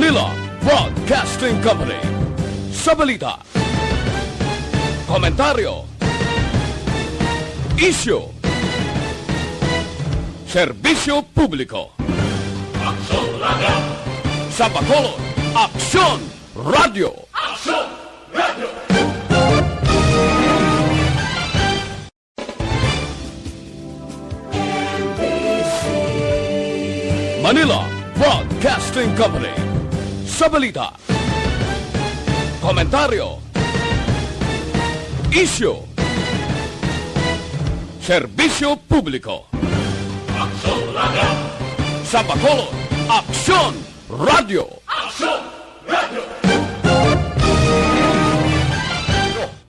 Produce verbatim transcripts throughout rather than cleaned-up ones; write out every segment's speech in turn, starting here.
Manila Broadcasting Company. Sa balita, komentaryo, isyu, serbisyo publiko. Aksyon Radio. Sa Bacolod, Aksyon Radio. Aksyon Radio. Manila Broadcasting Company. Sa balita, komentaryo, isyu, serbisyo publiko. Aksyon Radio. Sa Bacolod, Aksyon Radio. Aksyon Radio.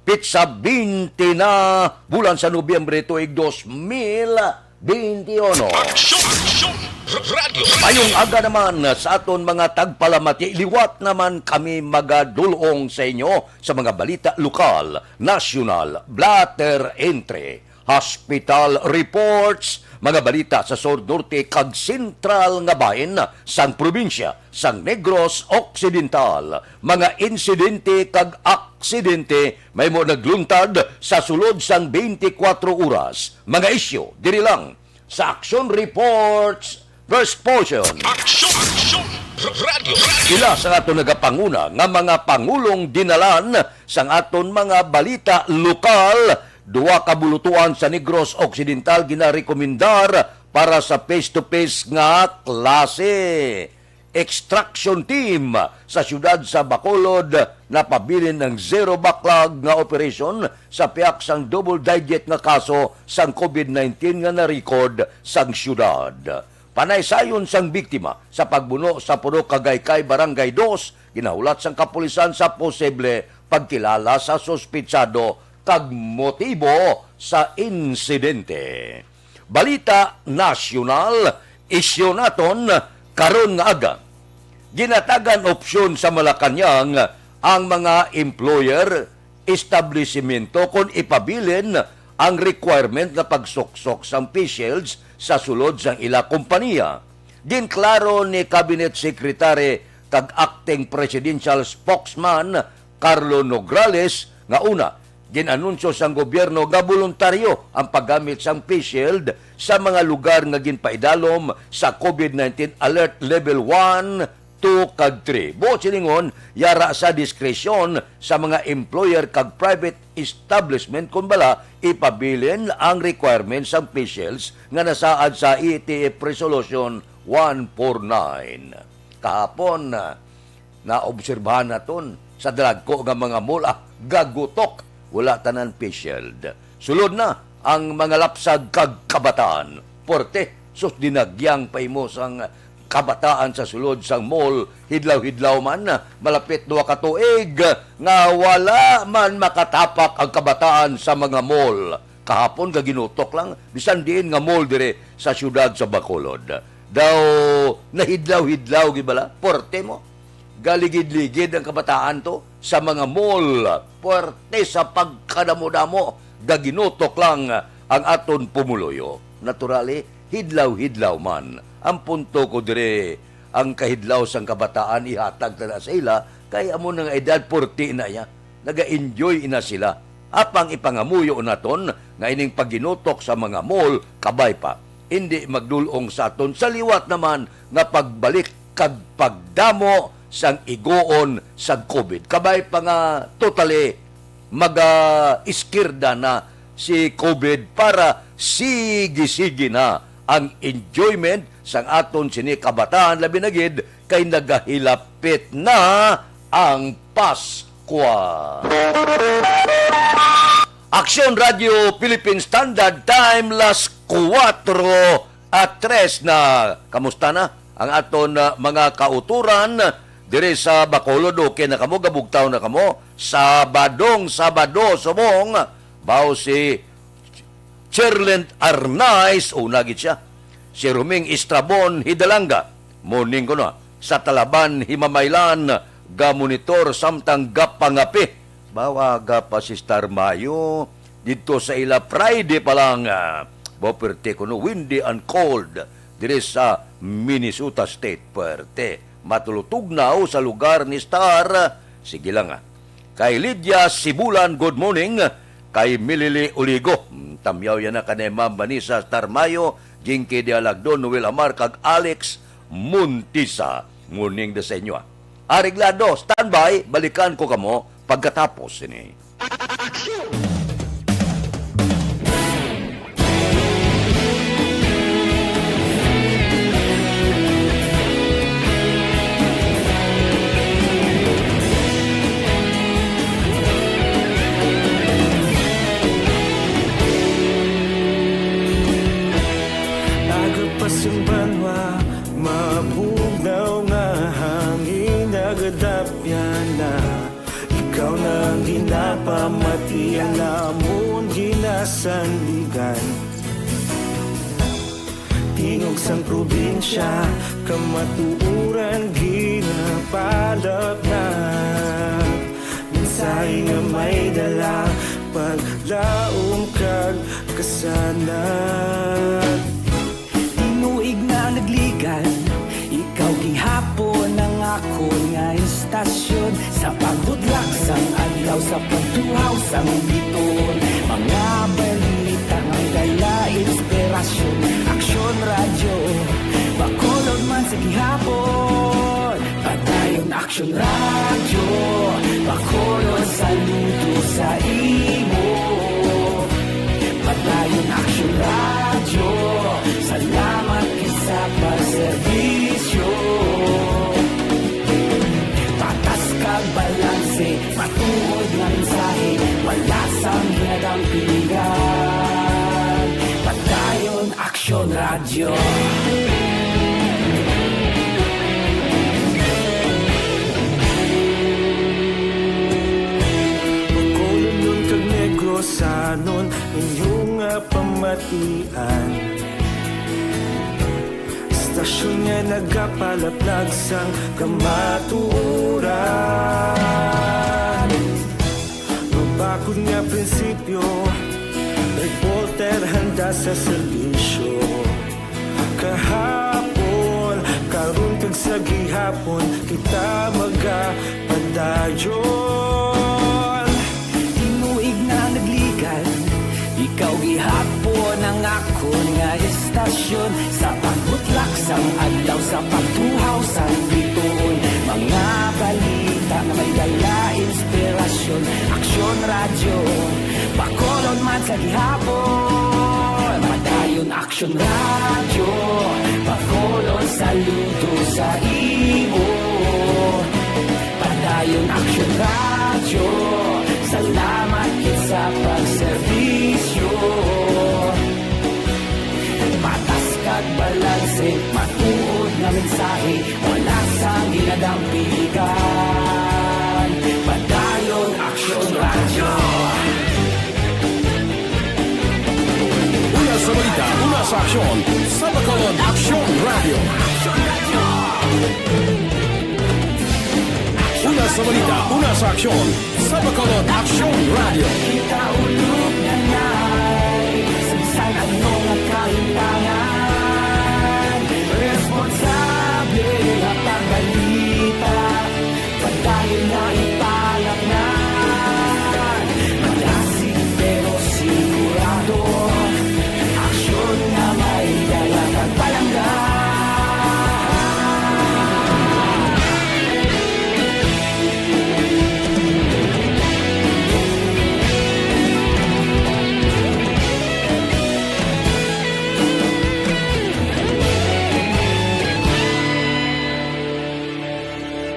Pitsa twenty na, bulan sa Nobyembre, tuig dos mil twenty-uno. Aksyon! Aksyon! Radio! Mayong aga naman sa aton mga tagpalamati. Liwat naman kami magadulong sa inyo sa mga balita lokal, nasyonal, blotter entry, hospital reports, mga balita sa sur, norte, kag sentral nga bahin sang probinsya sang Negros Occidental, mga insidente kag aksidente may mo nagluntad sa sulod sang twenty-four oras, mga isyu diri lang sa Action Reports First Portion. Aksyon! Aksyon! Radio! Ila sa aton nagapanguna nga mga pangulong dinalan sang aton mga balita lokal, duha ka bulutuan sa Negros Occidental ginarekomendar para sa face-to-face nga klase. Extraction team sa siyudad sa Bacolod napabilin ang zero backlog nga operasyon sa pihak sang double digit nga kaso sang COVID nineteen nga na-record sang siyudad. Panaysayon sang biktima sa pagbuno sa puno ka Gaykay Barangay Dos, ginahulat sang kapulisan sa posible pagkilala sa suspitsado kag motibo sa insidente. Balita nasyonal, isyu naton karon nga aga. Ginatagan opsyon sa Malacañang ang mga employer, establisimento kon ipabilin ang requirement nga pagsuksok sang face shields sa sulod sang ila kompaniya. Ginklaro ni Cabinet Secretary kag Acting Presidential Spokesman Carlo Nograles nga una, gin-anunsyo sang gobyerno nga boluntaryo ang paggamit sang face shield sa mga lugar nga ginpaidalom sa COVID nineteen Alert Level one, two, kag three. Buot silingon, yara sa diskresyon sa mga employer kag private establishment kon bala ipabilin ang requirements sang face shields nga nasaad sa E T F Resolution one four nine. Kahapon, naobserbahan naton sa dalagko nga mga mall, ah, gagutok, wala tanan face shield. Sulod na ang mga lapsag kag kabataan. Porte, sus, dinagyang pa imo sang kabataan sa sulod sang mall, hidlaw-hidlaw man, malapit duha ka tuig nga wala man makatapak ang kabataan sa mga mall. Kahapon gaginutok lang, bisan diin nga mall dire sa siyudad sa Bacolod. Daw nahidlaw-hidlaw gid bala, porte mo. Galigid-ligid ang kabataan to sa mga mall. Puwerte sa pagkadamo-damo, gaginutok lang ang aton pumuluyo. Naturally, hidlaw-hidlaw man. Ang punto ko dire, ang kahidlaw sang kabataan ihatag ta na sa ila, kay amo na nga edad, puwerte na ya. Naga-enjoy ina sila. Apang ipangamuyo naton nga ining pagginutok sa mga mall, kabay pa, indi magdul-ong sa aton sa liwat naman nga pagbalik kag pagdamo sang iguon sang COVID. Kabay pa nga totally maga-iskirda na si COVID para sige-sige na ang enjoyment sang aton sini kabataan, labi na gid kay nagahilapit na ang Paskwa. Aksyon Radio Philippine Standard Time, las kuwatro a tres na. Kamusta na ang aton, ah, mga kauturan diri sa Bacolod? Okay na kamo? Gabugtaw na kamo? Sabadong Sabado subong, baw si Cherlent Arnaiz, una gid siya. Si Roming Estrabon Hidalanga, morning ko na. Sa Talaban, Himamaylan, gamonitor samtang gapangapi. Baw aga pa si Star Mayo, didto sa ila Friday pa lang, ah, baw perte kuno, windy and cold diri sa Minnesota State, perte. Matulutugnaw sa lugar ni Star. Sige lang, ah. Kay Lydia Sibulan, good morning. Kay Milili Uligo, mm, tamyaw yan na kanay Ma'am Vanessa Star Mayo, Jinky de Alagdon, Noel Amar, kag Alex Montisa. Morning da sa inyo, ah. Areglado, standby, balikan ko kamo pagkatapos sini. Aga pa sing banwa, mabugnaw nga hangin, nagadapyan na. Ikaw na ang ginapamati, ang amon ginasandigan. Tingog sang probinsya, kamatuoran ginapalapnag. Mensahe nga may dala, paglaom kag kasanag. Tinuig na nagligan, ikaw gihapon ang akon nga istasyon. Sa pagbutlak sang adlaw, sa pagtuhaw sang bituon, mga balita nga may dala inspirasyon. Aksyon Radyo, Bacolod man sa gihapon. Padayon Aksyon Radyo, Bacolod, saludo sa imo. Padayon Aksyon Radyo, salamat gid sa pagserbisyo. Patas kag balanse, matuod nga mensahe, wala sang ginadampigan. Padayon Aksyon Radyo. Bacolodnon kag Negrosanon, inyo nga pamatian. Istasyon nga nagapalaplag sang kamatuoran. Mabakod nga prinsipyo, reporter handa sa serbisyo. Kahapon, karon kag sa gihapon, kita magapadayon. Tinuig na nagligan, ikaw gihapon ang akon nga istasyon. Sa pagbutlak sang adlaw, sa pagtuhaw sang bituon, mga balita nga may dala inspirasyon. Aksyon Radyo, Bacolod man sa gihapon. Padayon Aksyon Radyo, Bacolod, saludo sa imo. Padayon Aksyon Radyo, salamat gid sa pagserbisyo. Patas kag balanse, matuod nga mensahe, wala sang ginadampigan. Padayon Aksyon Radyo. Una sa balita, una sa aksyon, sa Bacolod Aksyon Radyo. Una sa balita, una sa aksyon, sa Bacolod Aksyon Radyo. Kita ulog na nay, sa bisan ano nga kahintangan, responsable nga pagbalita, padayon na ipalapnan. Malasig pero sigurado, aksyon nga may dala kag palangga.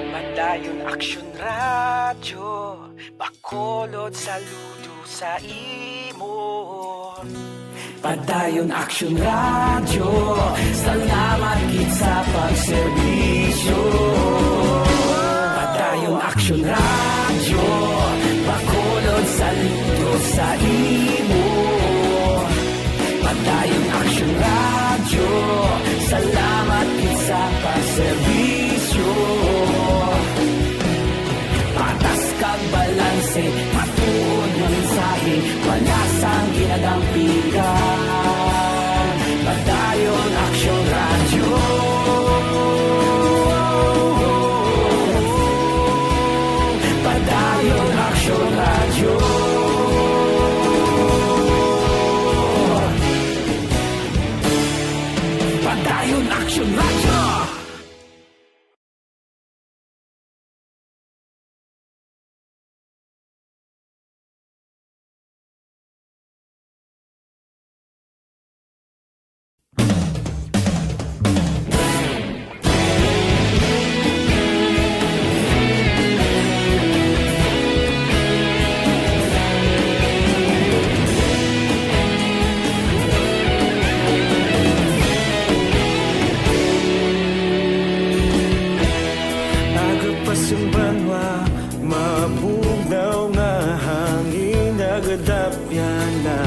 Padayon Aksyon Radyo, Bacolod, saludo sa imo. Padayon Aksyon Radyo, salamat gid sa pagserbisyo. Padayon Aksyon Radyo, Bacolod, saludo sa imo. Padayon Aksyon Radyo, salamat gid sa pagserbisyo. Patas kag balanse, matuod nga mensahe, wala sang ginadampigan. Padayon Aksyon Radyo. Tapyana,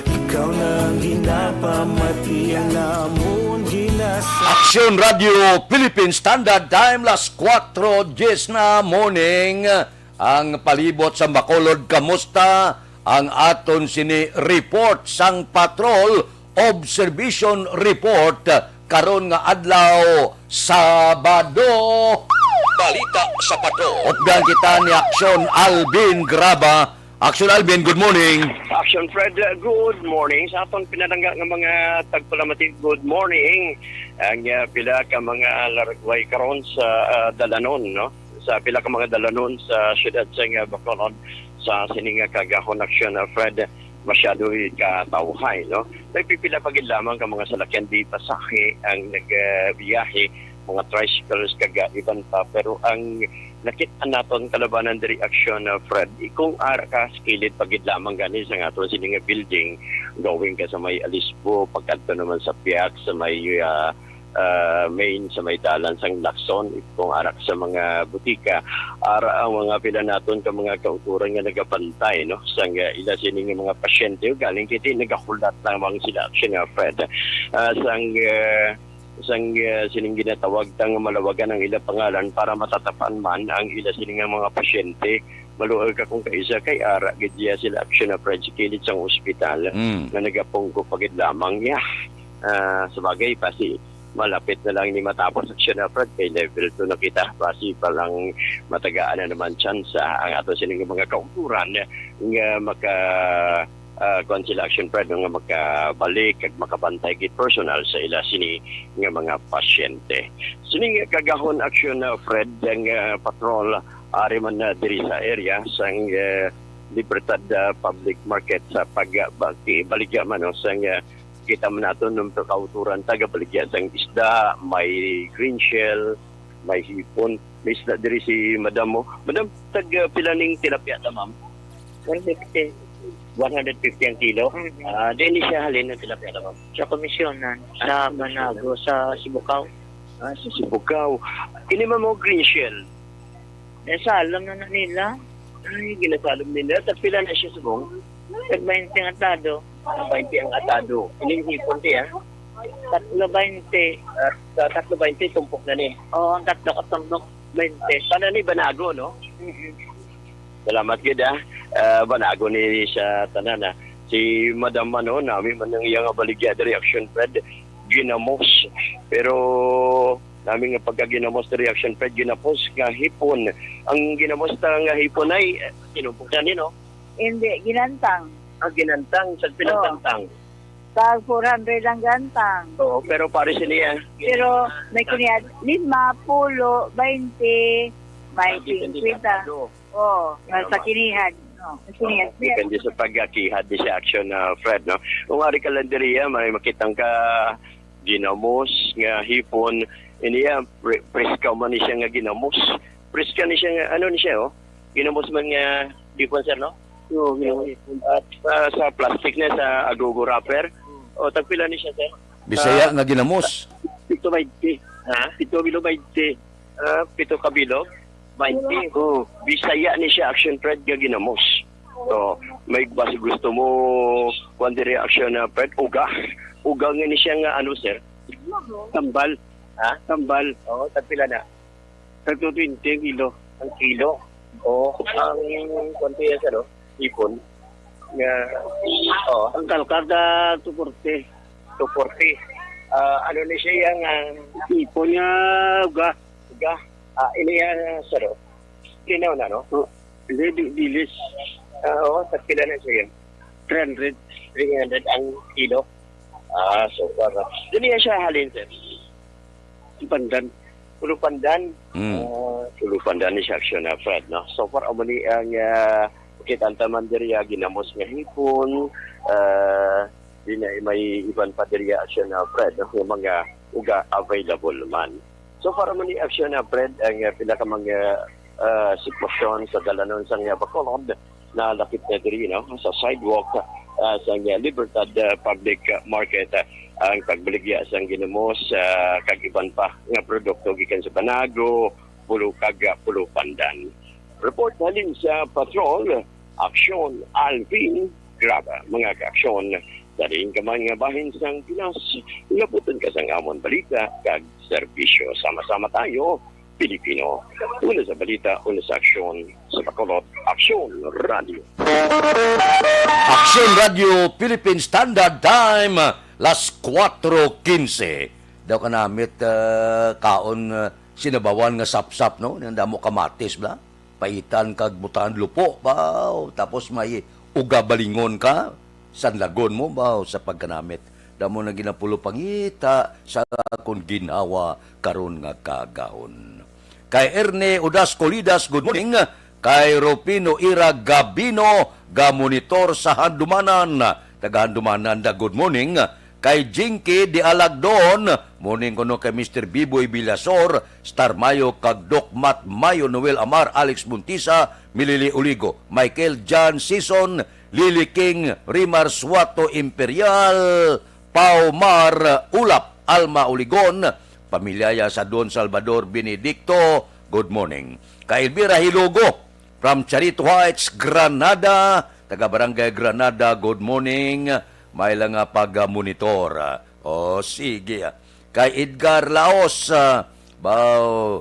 ikaw na ang ginapamati, ang amon ginasa. Aksyon Radio Philippine Standard Time, las kuwatro dies na morning. Ang palibot sa Bacolod, kamusta? Ang aton sini report sang patrol, observation report, karon nga adlaw, Sabado. Balita sa patrol. Updan kita ni Aksyon Alvin Graba. Aksyon Alvin, good morning. Action Fred, uh, good morning. Sa atong pinalangga nga mga tagpalamati, good morning. Ang, uh, pila ka mga laragway karon sa, uh, dalanon, no? Sa pila ka mga dalanon sa siyudad sa nga Bacolod sa sining nga kagahon, Action, uh, Fred, masyado katawhay, no? May pipila pa gid lamang ka mga salakyan di pasahe ang nagbiyahe, mga tricycles kag, uh, iban pa, pero ang nakit-an naton kalabanan diri, Action, uh, Fred, kung ara ka sa kilid pa gid lamang gani sa aton sini nga building, going ka sa may Alisbo, pagkadto naman sa Piak, sa may, uh, uh, main, sa may dalan sang Lacson, kung ara ka sa mga butika, ara ang mga pila naton ka mga kauturan nga nagabantay, no, sang, uh, ila sini nga mga pasyente, galing kiti nagahulat lamang sila, Action, uh, Fred. Uh, sang, uh, sang, uh, sining ginatawag ta nga malawagan ang ila pangalan para matatapan man ang ila sini nga mga pasyente. Maluag ka kung kaisa kay ara gid diya sila, Action, uh, Fred, sa kilid sang ospital Mm. nga nagapungko pa gid lamang niya. Ah, sa bagay, basi malapit na lang ni matapos, Action, uh, Fred, kay level two na kita. Basi pa lang matagaan na naman tsansa ang ato sining mga kauturan nga maka, ah, kuwan sila, Action, Fred, nga makabalik kag makabantay gid personal sa ila sini nga mga pasyente. Sining kagahon, Action, uh, Fred, ang, uh, patrol ari man na diri sa area sang, uh, Libertad, uh, Public Market sa pag-, uh, baki-, baligya man, no, sang, uh, kita man nato nung kauturan, tagabaligya sang isda, may green shell, may hipon, may isda diri si Madam mo. Madam, tag, uh, pila ning tilapia ta, ma'am? One fifty. One hundred fifty ang kilo? Mm. Ah, di ni siya halin ng tilapia ta, ma'am? Sa komisyonan, Ah, sa sa Banago, sa Sibukaw. Ah, sa Sibukaw. Ini, ma'am, mo green shell? Eh, salom na na nila. Ay, ginasalom nila. Tagpila na siya subong? Tag twenty ang atado. Twenty ang atado. Ining hipon ti, ah? Tatlo twenty. Ah, sa tatlo twenty, tumpok na ni. Oo, ang tatlo ka tumbok, twenty. Paano ni Banago, no? Mm-mm. Salamat gid, ah. Ah, Banago ni sa tanan, ah. Si Madam, ano, nami man ang iyang baligya diri, Action Fred, ginamos. Pero nami nga pagkaginamos diri, Action Fred, ginamos nga hipon. Ang ginamos ta nga hipon ay, eh, tinumpok na ni, no? Hindi, ginantang. Ah, ginantang. Sa pinagtantang? Oo. Sa four hundred ang gantang. Oo, pero pare sini, ah. Pero may kinihad, lima, pulo, baynte, may Ah, depende sa singkwenta. Tado. Oo, Tama. Sa kinihad. No, sa kinihad. Oo, depende sa pagkakihad ni sa Action, ah, Fred, no? Kung ari ka lang diri, ah, may makitang ka ginamos nga hipon. Ini, ah, pre-, preska man ni siya nga ginamos. Preska ni siya nga, ano ni siya, oh? Ginamos man nga hipon, sir, no? Oo, ginamos. At, ah, sa plastic na, sa agogo wrapper. Hmm. O, tagpila ni siya, sir? Bisaya Ah, nga ginamos. Pito baynte. Ha? Pito kilo baynte. Ah, pito ka bilog? Baynte. Oo. Bisaya ni siya, Action Fred, nga ginamos. So, may basi gusto mo, kuwan diri, Action, ah, Fred, uga. Uga nga ni siya nga, ano, sir? Tambal. Ha? Tambal. Oo, tagpila na? Tag two twenty ang kilo. Ang kilo? Oo, ang, kuwan to yan, sir, no? Ipon. Nga, oo. Ang kalkar na two forty. Two forty. Ah, ano ni siya, yang, ah, Ipon nga uga. Uga. Ah, ini yan, ah, sir, oh. Linaw na, no? Oh, hindi, di-, dilis. Ah, oo, sa pila na siya yun? Three hundred. Three hundred ang kilo. Ah, so, para. Dili yan siya halin, sir? Pandan. Tulupandan. Mm. Ah, Tulupandan ni siya, Action, ah, Fred, no? So far, amo ni ang, ah, kita ang taman diri, ah, ginamos nga hipon, ah, di na may iban pa diri, ah, Action, ah, Fred, no? Yung mga uga available man. So far, amo ni Action, ah, Fred, ang, ah, pila ka mga, ah, sitwasyon sa dalanon sa nga Bacolod, nalakip na diri, no, sa sidewalk, ah, sa nga Libertad, ah, Public Market, ah, ang pagbaligya sang ginamos, ah, kag iban pa nga produkto gikan sa Banago, Bulukag, ah, Pulupandan. Report halin sa patrol, Aksyon Alvin Graba. Mga kaaksyon, sa diin ka man nga bahin sang Pinas, labuton ka sang amon balita kag serbisyo. Sama-sama tayo, Pilipino. Una sa balita, una sa aksyon, sa Bacolod, Aksyon Radio. Aksyon Radio Philippine Standard Time, las kuwatro quince. Daw kanamit, ah, kaon, ah, sinabawan nga sapsap, no? Nang damo kamatis, bla? Paitan kag butangan lupo, baw. Tapos may uga balingon ka, sanlagon mo, baw, sa pagkanamit. Damo na ginapulo pangita sa akon ginhawa karon nga kaagahon. Kay Erne Udas Colidas, good morning. Kay Rufino Ira Gabino, ga-monitor sa Handumanan. Taga Handumanan da, good morning. Kay Jinky de Alagdon, morning kuno kay Mister Biboy Villasor, Star Mayo, kag Doc Matt Mayo, Noel Amar, Alex Montisa, Milili Uligo, Michael John Sison, Lily King, Rimar Suato Imperial, Pau Mar Ulap, Alma Uligon, pamilya ya sa Don Salvador Benedicto, good morning. Kay Elvira Hilogo, from Charito Heights, Granada, taga Barangay Granada, good morning. May lang nga pag-monitor. O, sige. Kay Edgar Laos, ah, baw,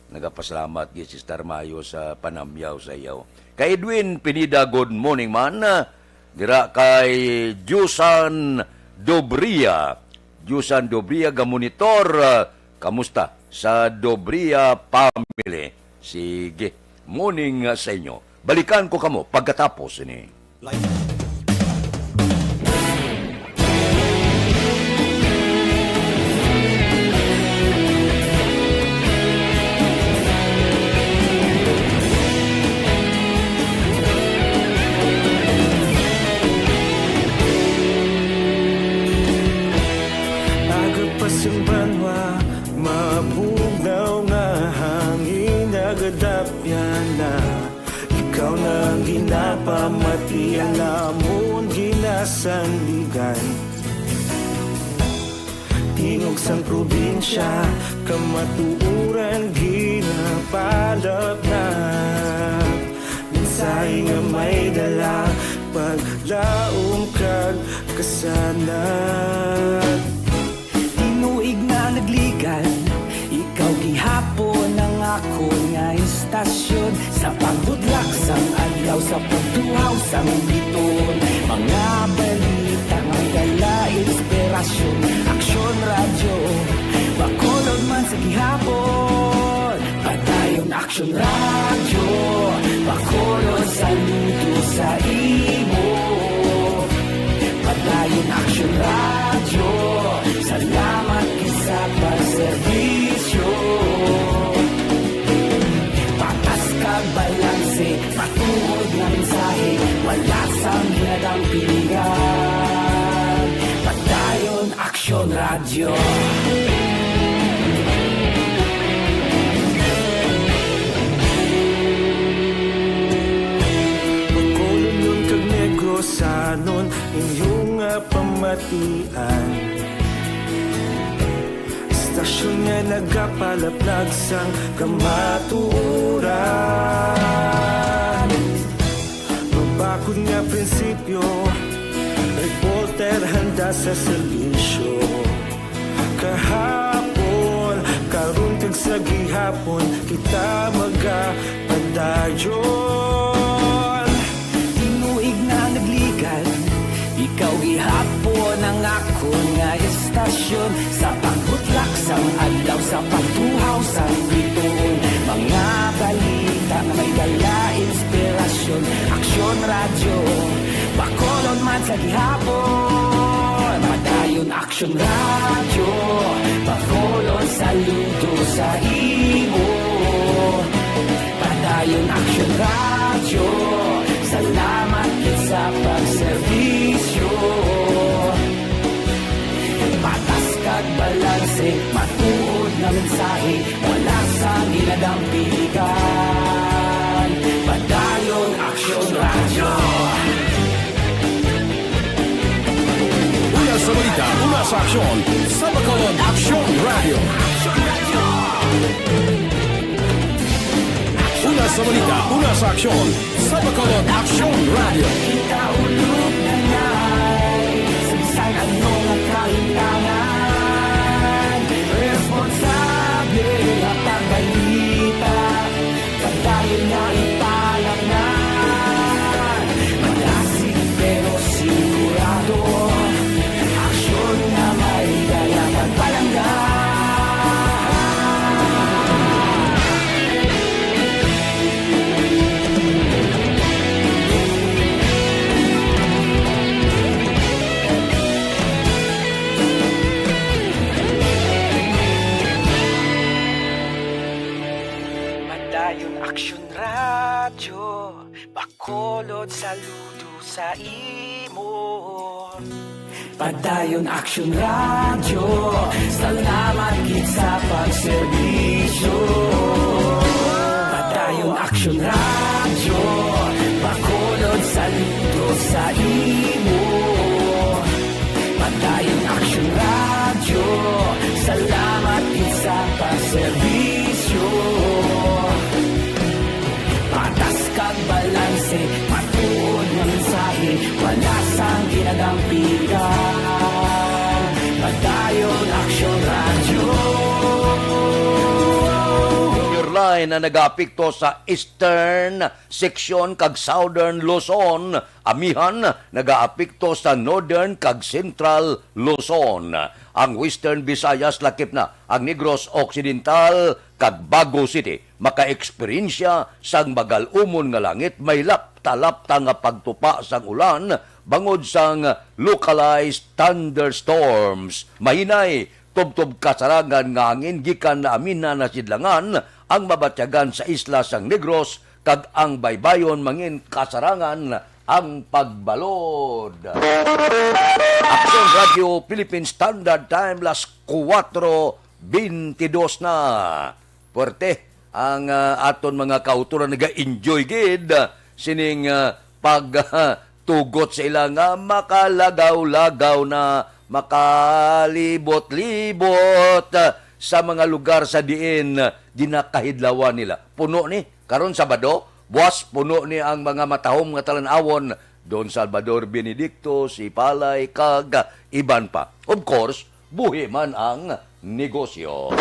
nagapasalamat gid si Star Mayo sa panamyaw sa iyo. Kay Edwin Pineda, good morning man. Dira kay Jusan Dobria. Jusan Dobria, ga-monitor. Ah, kamusta sa Dobria family? Sige, morning, ah, sa inyo. Balikan ko kamo pagkatapos ini. Aga pa sang banwa, mabugnaw nga hangin, nagadapyan na. Ikaw na ang ginapamati, ang amon ginasandigan. Tingog sang probinsya, kamatuoran ginapalapnap. Mensahe nga may dala, paglaom kag kasanag. Tinuig na nagligan, ikaw gihapon ang akon nga istasyon. Sa pagbudlak sang adlaw, sa pagtuhaw sang biton, mga balita nga may dala inspirasyon. Aksyon Radyo, Bacolod man sa gihapon. Padayon Aksyon Radyo, Bacolod, saludo sa imo. Padayon Aksyon Radyo, salamat gid sa pagserbisyo. Patas kag balanse, matuod nga mensahe, wala sang ginadampigan. Padayon Aksyon Radyo. Bacolodnon kag Negrosanon, inyo nga pamatian. Istasyon nga nagapalaplag sang kamatuoran. Mabakod nga prinsipyo, reporter handa sa serbisyo. Kahapon, karon kag sa gihapon, kita magapadayon. Tinuig na nagligan, ikaw gihapon ang akon nga istasyon. Sa pagbutlak sang adlaw, sa pagtuhaw sang bituon, mga balita nga may dala inspirasyon. Aksyon Radyo, Bacolod man sa gihapon. Padayon Aksyon Radyo, Bacolod, saludo sa imo. Padayon Aksyon Radyo, salamat gid sa pagserbisyo. Patas kag balanse, matuod nga mensahe, wala sang ginadampigan. Padayon Aksyon Radyo. Una sa balita, una sa aksyon, sa Bacolod Aksyon Radyo. Una sa balita, una sa aksyon, sa Bacolod Action Radio. Kita ulog na ngay, sa bisan ano nga kahintangan, responsable nga pagbalita, padayon nga ipalangnan. Malasig pero sigurado, aksyon nga may dala kag palangga. Padayon Aksyon Radyo, Bacolod, saludo sa imo. Padayon Aksyon Radyo, salamat gid sa pagserbisyo. Padayon Aksyon Radyo, Bacolod, saludo sa imo. Padayon Aksyon Radyo, salamat gid sa pagserbisyo. Patas kag balanse, matuod nga mensahe, wala sang ginadampigan. Padayon Aksyon Radyo. Your line na nagaapekto sa Eastern Section kag Southern Luzon, amihan nagaapekto sa Northern kag Central Luzon. Ang Western Visayas lakip na, ang Negros Occidental kag Bago City makaeksperyensya sang magal-umon nga langit, may lapta-lapta nga pagtupa sang ulan bangod sang localized thunderstorms. Mahinay, tubtob kasarangan nga hangin gikan na amihan na sidlangan ang mabatyagan sa isla sang Negros kag ang baybayon mangin kasarangan ang pagbalod. Aksyon Radio Philippine Standard Time, las kuwatro bentidus na. Puwerte ang, ah, aton mga kautoran, naga-enjoy gid sining, ah, pag, ah, tugot sa ila nga makalagaw-lagaw na, makalibot-libot, ah, sa mga lugar sa diin, ah, ginakahidlawan nila. Puno ni karon Sabado, buwas puno ni ang mga matahom nga talan-awon, Don Salvador Benedicto, Sipalay, kag iban pa. Of course, buhi man ang negosyo.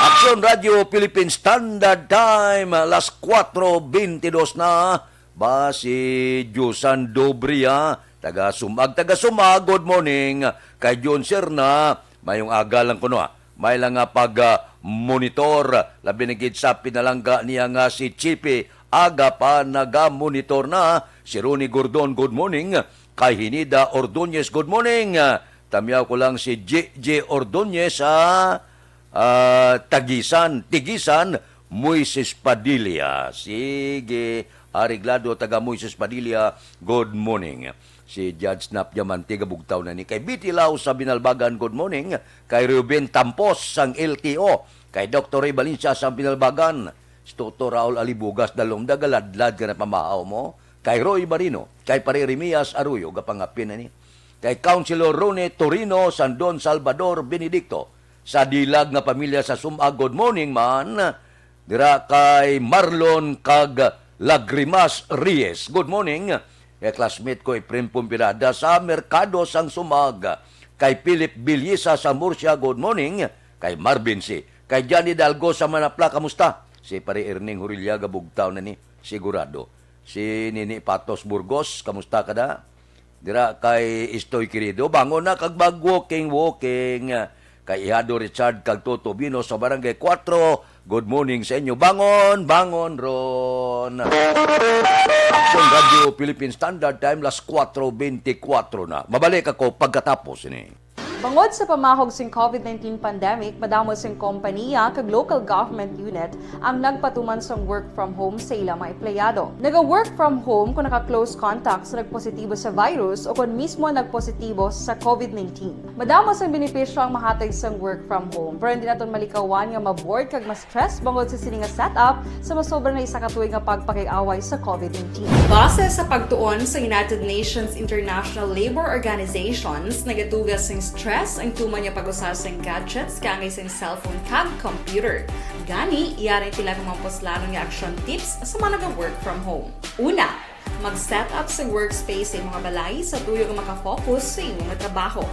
Aksyon Radio Philippine Standard Time, las kuwatro bentidus na. Ba si Jusan Dobria, taga Sumag, taga Sumag, good morning. Kay John Serna, mayong aga lang kuno, ha. May lang nga pag, ah, monitor, labi na gid sa pinalangga niya nga si Chippy, aga pa naga-monitor na. Si Ronnie Gordon, good morning. Kay Hinida Ordonez, good morning. Tamyaw ko lang si J J Ordonez, ah, ah, Tagisan, Tigisan, Moises Padilla. Sige, Areglado, taga Moises Padilla, good morning. Si Judge Nap Diamante, gabugtaw na ni. Kay Betty Lau sa Binalbagan, good morning. Kay Ruben Tampos sang L T O. Kay Doktor Ray Valencia sa Binalbagan. Si Toto Raul Alibugas, dalom, dagaladlad ka na pamahaw mo. Kay Roy Barino, kay Pare Remias Arroyo, gapangapin na ni. Kay Councilor Rone Torino, sang Don Salvador Benedicto, sa Dilag nga pamilya sa Sumag, good morning man. Dira kay Marlon kag Lagrimas Reyes, good morning. Kay classmate ko, Efren Pompirada, sa Merkado sang Sumag. Kay Philip Bilyesa sa Murcia, good morning. Kay Marvin C. Kay Johnny Dalgo sa Manapla, kamusta? Si Pare Erning Hurilla, gabugtaw na ni, sigurado. Si Nini Patos Burgos, kamusta ka da? Dira kay Istoy Querido, bangon na kag mag-walking-walking. Kay Ihado Richard kag Toto Bino sa Barangay Kuwatro, good morning sa inyo. Bangon, bangon ron. Aksyon Radio Philippine Standard Time, las kuwatro bentikuwatro na. Mabalik ako pagkatapos ini. Bangod sa pamahog sing COVID nineteen pandemic, madamo sing kompaniya kag local government unit ang nagpatuman sang work from home sa ila mga empleyado. Naga-work from home kung naka-close contact sa nagpositibo sa virus o kon mismo nagpositibo sa COVID nineteen. Madamo sang benepisyo ang mahatag sang work from home, pero hindi naton malikawan nga ma-bored kag ma-stress bangod sa sini nga setup sa masobra na isa ka tuig nga pagpakig-away sa COVID nineteen. Base sa pagtuon sa United Nations International Labour Organizations, nagatuga sing stress stress ang tuman nga pag-usar sang gadgets kaangay sang cellphone kag computer. Gani, yari ang pila ka mga puslanon nga action tips sa mga naga-work from home. Una, mag-set up sa workspace sa imong balay sa tuyo nga makafocus sa imong trabaho.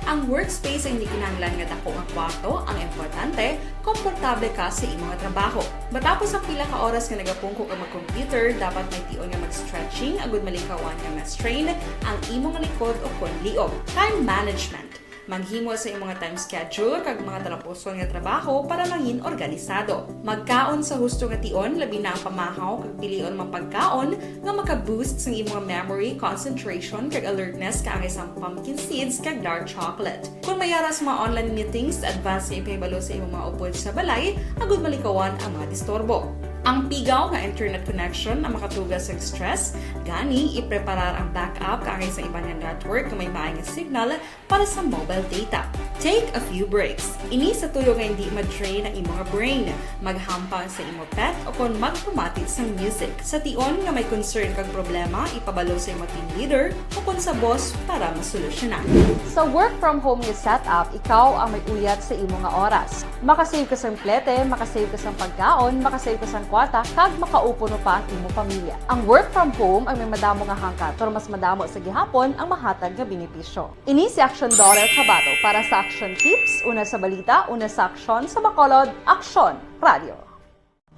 Ang workspace ay hindi kinahanglan nga dako nga kwarto, ang importante, komportable ka sa imong trabaho. Matapos ang pila ka oras nga nagapungko ka mag-computer, dapat may tion nga mag-stretching agud malikawan nga ma-strain ang imong likod o kon liog. Time management. Maghimo sa imong time schedule kag mga talapuson nga trabaho para mangin organisado. Magkaon sa husto nga tion, labi na ang pamahaw kag pilion mga pagkaon nga maka-boost sang imong memory, concentration, kag alertness kaangay sang pumpkin seeds kag dark chocolate. Kung may ara sa mga online meetings, advance nga ipahibalo sa imong mga upod sa balay agud malikawan ang mga disturbo. Ang pigaw nga internet connection ang makatuga sa stress, gani ipreparar ang backup kaangay sa iban nga network nga may maay nga signal para sa mobile data. Take a few breaks. Ini sa tuyo nga hindi ma-drain ang imong brain. Maghampang sa imong pet o kon magpamati sang music. Sa tion nga may concern kag problema, ipabalo sa imong team leader o kon sa boss para masolusyonan. Sa work from home nga setup, ikaw ang may uyat sa imo nga oras. Makasave ka sang plete, makasave ka sang pagkaon, makasave ka sang kwarta, kag makaupo pa ang imo pamilya. Ang work from home ang may madamo nga hangkat, pero mas madamo sa gihapon ang mahatag nga benepisyo. Ini si Action Daughter Kabato para sa Action Tips, una sa balita, una sa aksyon, sa Bacolod, Aksyon Radio.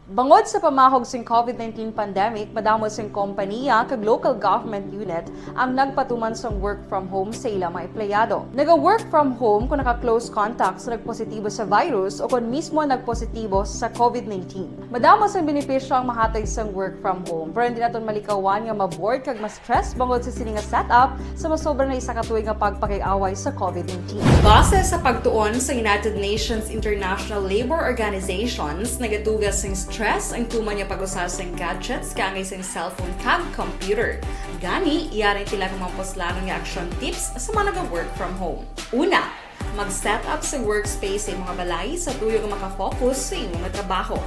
Bangod sa pamahog sing COVID nineteen pandemic, madamo sing kompanya kag local government unit ang nagpatuman sang work from home sa ila mga empleyado. Naga-work from home kung naka-close contact sa nagpositibo sa virus o kon mismo nagpositibo sa COVID nineteen. Madamo sang benepisyo ang mahatag sang work from home, pero hindi naton malikawan nga ma-bored kag mas stress bangod sa sini nga setup sa masobra na isa ka tuig nga pagpakig-away sa COVID nineteen. Base sa pagtuon sa United Nations International Labor Organizations, nagatuga sing stress ang tuman nga pag-usar sing gadgets kaangay sing cellphone kag computer. Gani, yari ang pila ka mga puslanon nga action tips sa mga naga-work from home. Una, mag-set up sa workspace sa imong balay sa tuyo nga makafocus sa imong trabaho.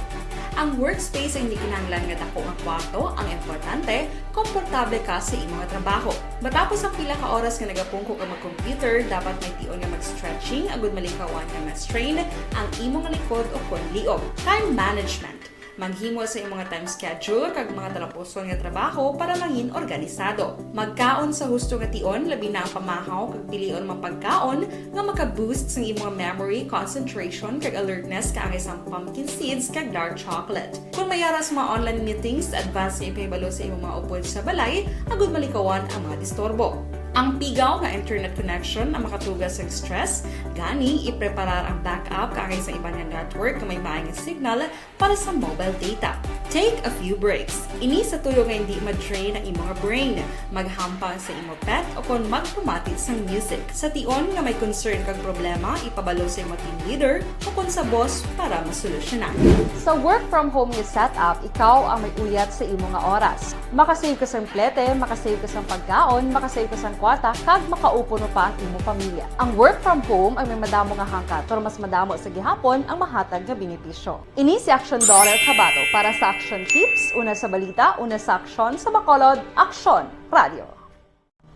Ang workspace ay hindi kinahanglan nga dako nga kwarto, ang importante, komportable ka sa imong trabaho. Matapos ang pila ka oras nga nagapungko ka mag-computer, dapat may tion nga mag-stretching agud malikawan nga ma-strain ang imong likod o kon liog. Time management. Maghimo sa imong time schedule kag mga talapuson nga trabaho para mangin organisado. Magkaon sa husto nga tion, labi na ang pamahaw kag pilion mga pagkaon nga maka-boost sang imong memory, concentration, kag alertness kaangay sang pumpkin seeds kag dark chocolate. Kung may ara sa mga online meetings, advance nga ipahibalo sa imong mga upod sa balay agud malikawan ang mga disturbo. Ang pigaw nga internet connection ang makatuga sa stress, gani ipreparar ang backup kaangay sa iban nga network nga may maay nga signal para sa mobile data. Take a few breaks. Ini sa tuyo nga hindi ma-drain ang imong brain. Maghampang sa imo pet o kon magpamati sang music. Sa tion nga may concern kag problema, ipabalo sa imo team leader o kon sa boss para masolusyonan. Sa work from home nga setup, ikaw ang may uyat sa imo nga oras. Makasave ka sang plete, makasave ka sang pagkaon, makasave ka sang kwarta, kag makaupo pa ang imo pamilya. Ang work from home ay may madamo nga hangkat, pero mas madamo sa gihapon ang mahatag nga benepisyo. Ini si Action Daughter Kabato para sa Action Tips, una sa balita, una sa aksyon, sa Bacolod, Aksyon Radio.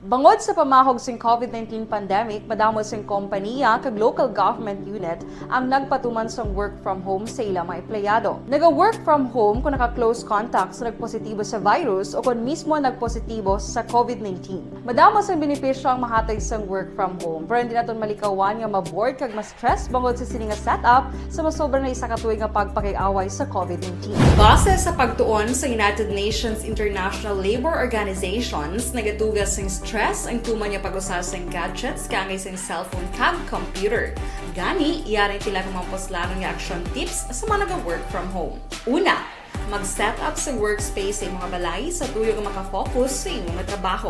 Bangod sa pamahog sing COVID nineteen pandemic, madamo sing kompanya kag local government unit ang nagpatuman sang work from home sa ila mga empleyado. Naga-work from home kung naka-close contact sa nagpositibo sa virus o kon mismo nagpositibo sa COVID nineteen. Madamo sang benepisyo ang mahatag sang work from home, pero hindi naton malikawan nga ma-bored kag ma-stress bangod sa sini nga setup sa masobra na isa ka tuig nga pagpakig-away sa COVID nineteen. Base sa pagtuon sa United Nations International Labor Organizations, nagatuga sing stress ang tuman nga pag-usar sang gadgets kaangay sang cellphone kag computer. Gani, yari ang pila ka mga puslanon nga action tips sa mga naga-work from home. Una, mag-set up sa workspace sa imong balay sa tuyo nga makafocus sa imong trabaho.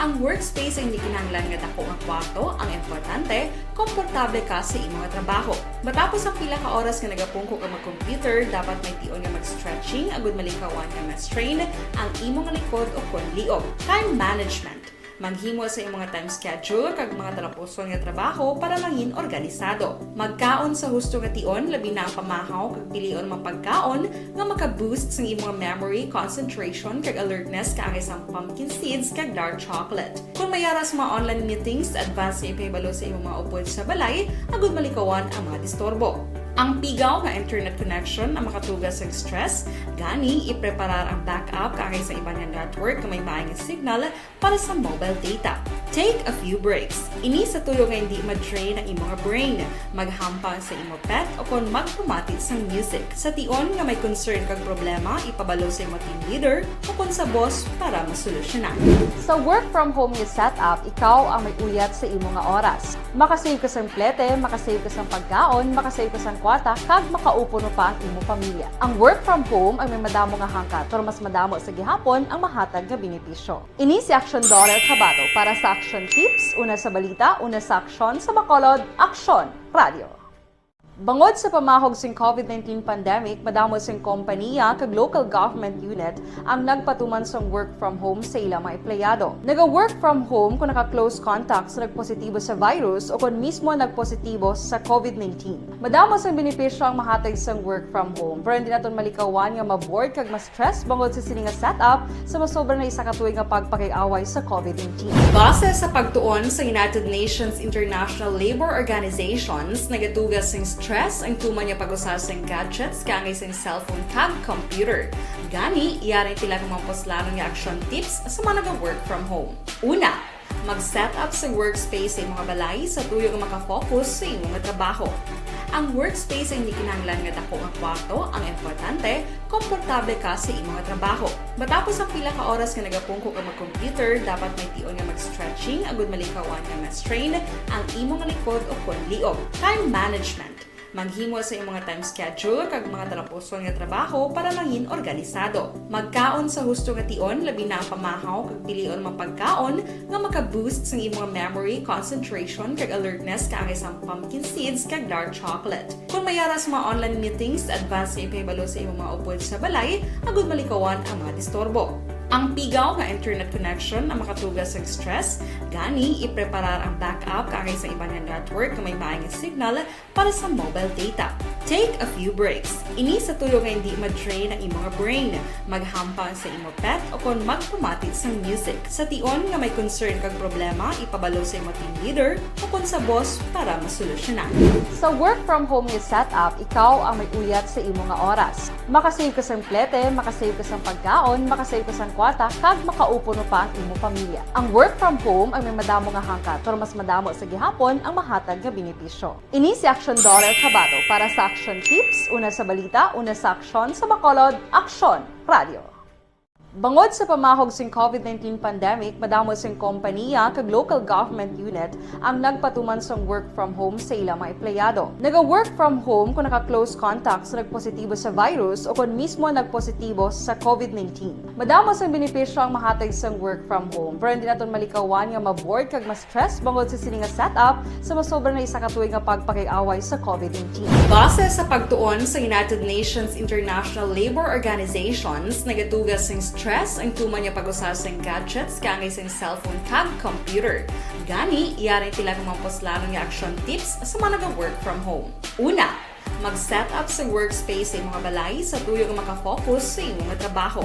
Ang workspace ay hindi kinahanglan nga dako nga kwarto, ang importante, komportable ka sa imong trabaho. Matapos ang pila ka oras nga nagapungko ka mag-computer, dapat may tion nga mag-stretching agud malikawan nga ma-strain ang imong likod o kon liog. Time management. Maghimo sa imong time schedule kag mga talapuson nga trabaho para mangin organisado. Magkaon sa husto nga tion, labi na ang pamahaw kag pilion mga pagkaon nga maka-boost sang imong memory, concentration, kag alertness, kaangay sang pumpkin seeds kag dark chocolate. Kung may ara sa mga online meetings, advance nga ipahibalo sa imong mga upod sa balay agud malikawan ang mga disturbo. Ang pigaw nga internet connection ang makatugas sa stress, gani ipreparar ang backup kaangay sa iban nga network nga may maayong signal para sa mobile data. Take a few breaks. Ini sa tuyo nga hindi ma-drain ang imong brain, maghampang sa imong pet o kon magpamati sang music. Sa tion nga may concern kag problema, ipabalo sa imong team leader o kon sa boss para masolusyonan. Sa work from home nga setup, ikaw ang may uyat sa imo nga oras. Makasave ka sang plete, makasave ka sang pagkaon, makasave ka sang kwarta, kag makaupo pa ang imo pamilya. Ang work from home ang may madamo nga hangkat, pero mas madamo sa gihapon ang mahatag nga benepisyo. Ini si Action Daughter Kabato para sa Action Tips, una sa balita, una sa aksyon, sa Bacolod, Aksyon Radio. Bangod sa pamahog sing COVID nineteen pandemic, madamo sing kompanya kag local government unit ang nagpatuman sang work from home sa ilang mga empleyado. Naga-work from home kung naka-close contact sa nagpositibo sa virus o kung mismo nagpositibo sa COVID nineteen. Madamo sang benepisyo ang mahatag sang work from home, pero hindi naton malikawan nga ma-bored kag mas stress bangod sa sini nga setup sa masobra na isa ka tuig nga pagpakig-away sa COVID nineteen. Base sa pagtuon sa United Nations International Labour Organizations, nagatugas sing stress ang tuman nga pag-usa sing gadgets kaangay sing cellphone kag computer. Gani, yari tila nga mga puslanon nga action tips sa mga naga-work from home. Una, mag-set up sa workspace sa imong balay sa tuyo nga makafocus sa imong trabaho. Ang workspace ay hindi kinahanglan nga dako nga kwarto, ang importante, komportable ka sa imong trabaho. Matapos ang pila ka oras nga nagapungko ka mag-computer, dapat may tion nga mag-stretching agud malikawan nga ma-strain ang imong likod o kon liog. Time management. Maghimo sa imong time schedule kag mga talapuson nga trabaho para mangin organisado. Magkaon sa husto nga tion, labi na ang pamahaw kag pilion mga pagkaon nga maka-boost sang imong memory, concentration, kag alertness kaangay sang pumpkin seeds kag dark chocolate. Kung may ara sa mga online meetings, advance nga ipahibalo sa imong mga upod sa balay agud malikawan ang mga disturbo. Ang pigaw nga internet connection ang makatugas sa stress, gani ipreparar ang backup kaangay sa iban nga network nga may maayong signal para sa mobile data. Take a few breaks. Ini sa tuyo nga hindi ma-drain ang imong brain, maghampang sa imo pet o kon magpamati sang music. Sa tion nga may concern kag problema, ipabalo sa imo team leader o kon sa boss para masolusyonan. Sa work from home nga setup, ikaw ang may uyat sa imo nga oras. Makasave ka sang plete, makasave ka sang pagkaon, makasave ka sang kwarta, kag makaupo pa ang imo pamilya. Ang work from home ang may madamo nga hangkat, pero mas madamo sa gihapon ang mahatag nga benepisyo. Ini si Action Daughter Kabato para sa Action Tips, una sa balita, una sa aksyon, sa Bacolod, Aksyon Radio. Bangod sa pamahog sing COVID nineteen pandemic, madamo sing kompanya kag local government unit ang nagpatuman sang work from home sa ilang mga empleyado. Naga-work from home kung naka-close contact sa nagpositibo sa virus o kung mismo nagpositibo sa COVID nineteen. Madamo sang benepisyo ang mahatag sang work from home, pero hindi naton malikawan nga ma-bored kag ma-stress bangod sa sini nga setup sa masobra na isa ka tuig nga pagpakig-away sa COVID nineteen. Base sa pagtuon sa United Nations International Labour Organizations, nagatugas sing stress ang tuman nga pag-usa sing gadgets kaangay sing cellphone kag computer. Gani, yari tila nga mga puslanon nga action tips sa mga naga-work from home. Una, mag-set up sa workspace sa imong balay sa tuyo nga makafocus sa imong trabaho.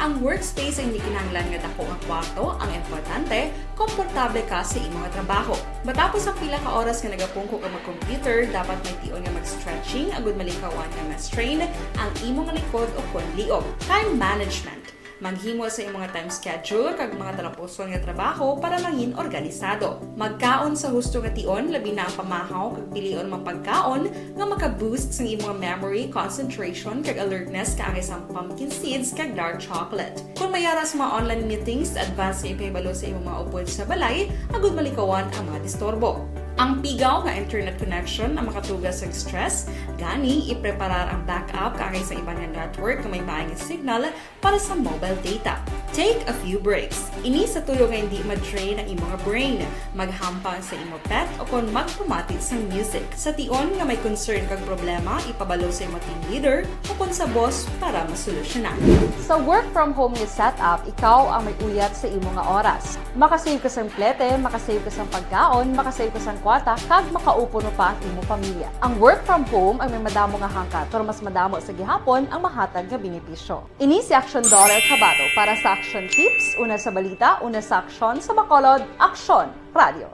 Ang workspace ay hindi kinahanglan nga dako nga kwarto, ang importante, komportable ka sa imong trabaho. Matapos ang pila ka oras nga nagapungko ka mag-computer, dapat may tion nga mag-stretching agud malikawan nga ma-strain ang imong likod o kon liog. Time management. Maghimo sa imong time schedule kag mga talapuson nga trabaho para mangin organisado. Magkaon sa husto nga tion, labi na ang pamahaw kag pilion mga pagkaon nga maka-boost sang imong memory, concentration, kag alertness kaangay sang pumpkin seeds kag dark chocolate. Kung may ara sa mga online meetings, advance nga ipahibalo sa imong mga upod sa balay agud malikawan ang mga disturbo. Ang pigaw nga internet connection ang makatuga sa stress, gani ipreparar ang backup kaangay sa iban nga network nga may maayong signal para sa mobile data. Take a few breaks. Ini sa tuyo nga hindi ma-drain ang imo nga brain, maghampang sa imo pet o kon magpamati sang music. Sa tion nga may concern kag problema, ipabalo sa imo team leader o kon sa boss para masolusyonan. Sa work from home nga setup, ikaw ang may uyat sa imo nga oras. Makasave ka sang plete, makasave ka sang pagkaon, makasave ka sang kwarta, kag makaupod pa ang imo pamilya. Ang work from home ang may madamo nga hangkat, pero mas madamo sa gihapon ang mahatag nga benepisyo. Ini si Action Daughter Kabato para sa Action Tips, una sa balita, una sa aksyon, sa Bacolod, Aksyon Radio.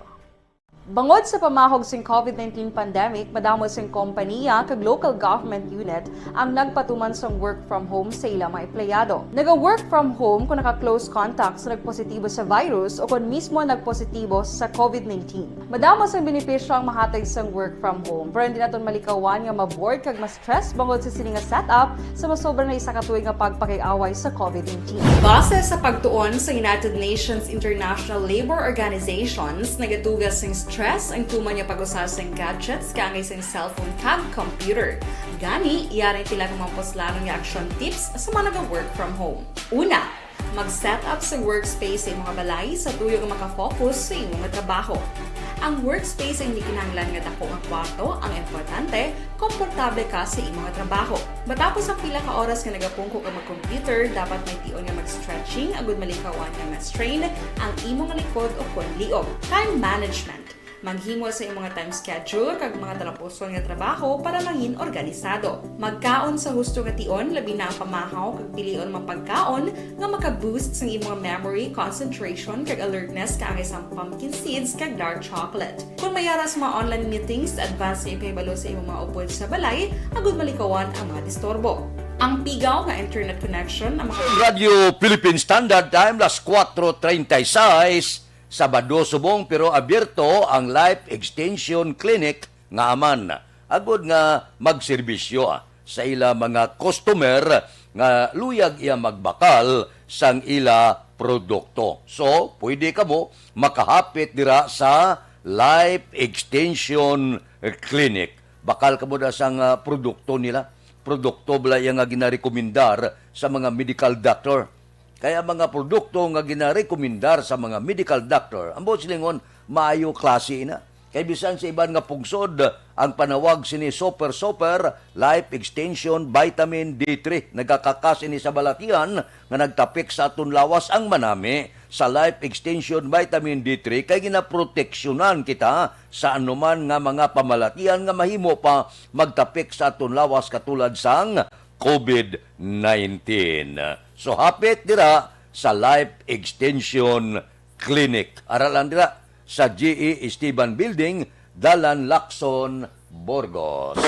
Bangod sa pamahog sing covid nineteen pandemic, madamo sing kompaniya kag local government unit ang nagpatuman sang work from home sa ila mga empleyado. Naga-work from home kung naka-close contact sa nagpositibo sa virus o kon mismo nagpositibo sa covid nineteen. Madamo sang benepisyo ang mahatag sang work from home, pero hindi naton malikawan nga ma-bored kag mas stress bangod sa sini nga setup sa masobra na isa ka tuig nga pagpakig-away sa covid nineteen. Base sa pagtuon sa United Nations International Labor Organizations, nagatuga sing stress ang tuman nga pag-usa sing gadgets kaangay sing cellphone kag computer. Gani, yari ang pila ka mga puslanon nga action tips sa mga naga-work from home. Una, mag-set up sa workspace sa imong balay sa tuyo nga makafocus sa imong trabaho. Ang workspace ay hindi kinahanglan nga dako nga kwarto, ang importante, komportable ka sa imong trabaho. Matapos ang pila ka oras nga nagapungko ka mag-computer, dapat may tion nga mag-stretching agud malikawan nga ma-strain ang imong likod o kon liog. Time management. Maghimo sa imong time schedule kag mga talapuson nga trabaho para mangin organisado. Magkaon sa husto nga tion, labi na ang pamahaw kag pilion mga pagkaon nga maka-boost sang imong memory, concentration, kag alertness kaangay sang pumpkin seeds kag dark chocolate. Kung may ara sa mga online meetings, advance nga ipahibalo sa imong mga upod sa balay agud malikawan ang mga disturbo. Ang pigaw nga internet connection ang maka- Radyo Philippine Standard Time, las kuwatro treinta y seis, Sabado subong, pero abierto ang Life Extension Clinic nga aman, agud nga magserbisyo, ah, sa ila mga customer nga luyag iya magbakal sang ila produkto. So, pwede kamo makahapit dira sa Life Extension Clinic. Bakal kamo da sang, ah, produkto nila. Produkto bala iya nga ginarekomendar sa mga medical doctor. Kay ang mga produkto nga ginarekomendar sa mga medical doctor, ang buot silingon, maayo klase na. Kay bisan sa iban nga pungsod, ang panawag sini super, super, life extension, vitamin D three. Nagakakas ini sa balatian nga nagtapik sa aton lawas. Ang manami sa life extension, vitamin D three, kay ginaproteksyonan kita sa anuman nga mga pamalatian nga mahimo pa magtapik sa aton lawas, katulad sang covid nineteen. So, hapit dira sa Life Extension Clinic. Ara lang dira sa G E Esteban Building, Dalan Lacson, Burgos.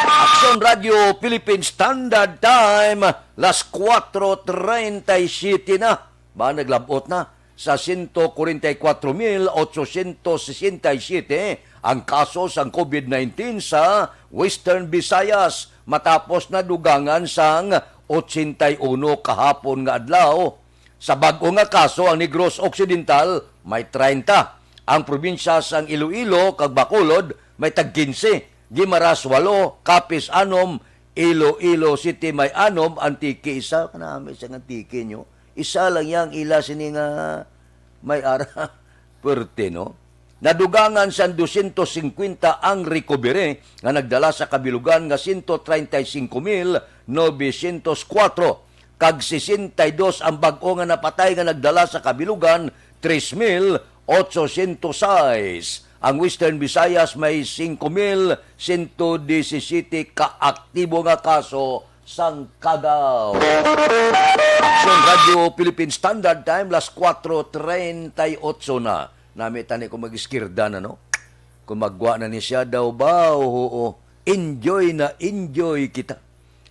Aksyon Radio Philippine Standard Time, las kuwatro treinta y siete na. Ba, naglabot na sa sento kwarenta y kwatro mil otsosyentos sesenta y siyete ang kaso sang covid nineteen sa Western Visayas, matapos nadugangan sang otsenta y uno kahapon nga adlaw. Sa bag-o nga kaso, ang Negros Occidental may treinta, ang probinsya sang Iloilo kag Bacolod may tag kinse, Guimaras walo, Capiz anom, Iloilo City may anom, Antique isa, kanami sa Antique nyo. Isa lang yang ila sini nga may ara. Perte, no? Nadugangan sang dosyentos singkwenta ang recovery nga nagdala sa kabilugan nga sento treinta y cinco mil novecientos kuwatro, kag sesenta y dos ang bag-o nga napatay nga nagdala sa kabilugan, tres mil otsosyentos sais. Ang Western Visayas may singko mil sento disisiyete ka aktibo nga kaso sang kagaw. Aksyon Radio Philippine Standard Time, las kuwatro treinta y ocho na. Nami tani ko mag-iskirda na, no? Kung maggwa na ni siya daw ba, oo, enjoy na enjoy kita.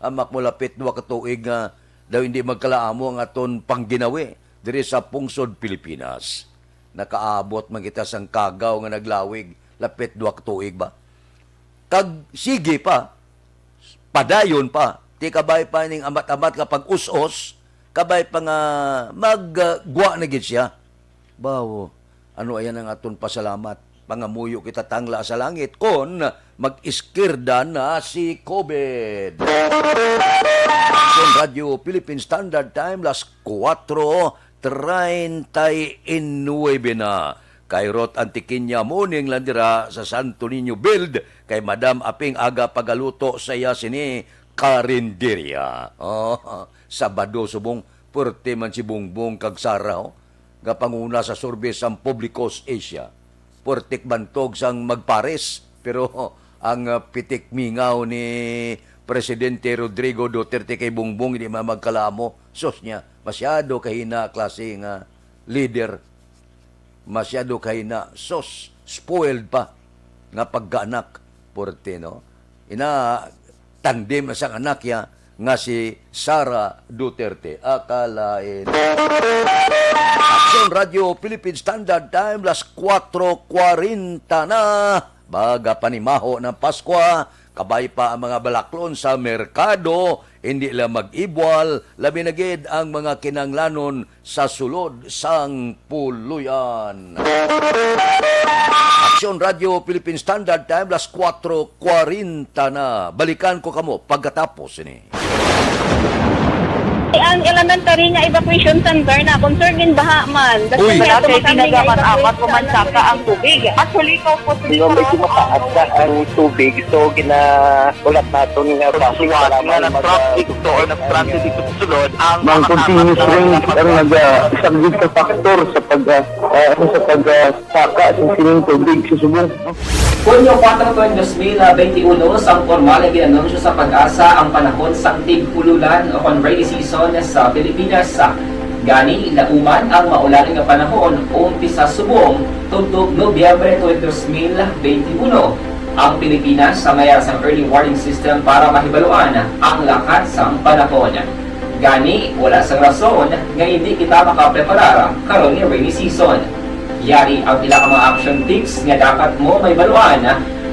Amak mo lapit duha ka tuig nga daw hindi magkalaamo ang aton pangginawi diri sa pungsod Pilipinas. Nakaabot man kita sang kagaw nga naglawig lapit duha ka tuig ba? Kag sige pa, padayon pa. Ti kabay pa ning amat-amat nga pag-us-os, kabay pa nga maggwa na gid siya. Bawo, ano ayan ang aton pasalamat? Pangamuyo kita tangla sa langit kon mag-iskirda na si COVID. Aksyon Radyo Philippine Standard Time, las kuwatro treinta y nuebe na. Kay Ruth Antiquiña, morning lang dira sa Santo Niño Build. Kay Madam Aping aga pagaluto sa iya sini karinderya. Oh, Sabado subong, puwerte man si Bongbong kag Sara, oh, nga panguna sa survey sang Publicos Asia. Puwertek bantog sang magpares, pero ang, ah, pitik mingaw ni Presidente Rodrigo Duterte kay Bongbong hindi man magkalamo. Sus niya, masyado kahina klase nga leader. Masyado kahina. Sus, spoiled pa nga pagkaanak. Puwerte, no? Ina, tandem na sang anak niya nga si Sara Duterte. Akalain. Aksyon Radyo Philippine Standard Time, las kuwatro kwarenta na. Baga panimaho ng Paskwa, kabay pa ang mga balaklon sa merkado, hindi lang mag-ibwal, labi na gid ang mga kinahanglanon sa sulod sang puloy-an. Aksyon Radyo Philippine Standard Time, las kuwatro kwarenta na. Balikan ko kamo pagkatapos ini. Ang elementary nga evacuation center na concern din baha man. Uy. Sa Barangay Tinaga man, apat ko man saka ang tubig. Actually, ko po. Di ba, medyo mataas na ang tubig, so ginaulat naton nga basi nga mag- nag-traffic to or nag-transit dito sa sulod ang mga continuous rain ang nagasaglit sa factor sa pag, ah, ah, ano, sa pag, ah, saka sa sining tubig sa subong. Hunyo kuwatro, dos mil benti uno, sang pormal nga ginanunsyo sa PAGASA ang panahon sang tig-ululan o kon rainy season sa Pilipinas. Gani, lauman ang maulan nga panahon, umpisa subong tubtob Nobyembre twenty, dos mil benti uno. Ang Pilipinas sa mayar sang early warning system para mahibaluan ang lakat sang panahon. Gani, wala sang rason nga hindi kita makapreparar karon nga rainy season. Yari ang pila ka mga action tips nga dapat mo mahibaluan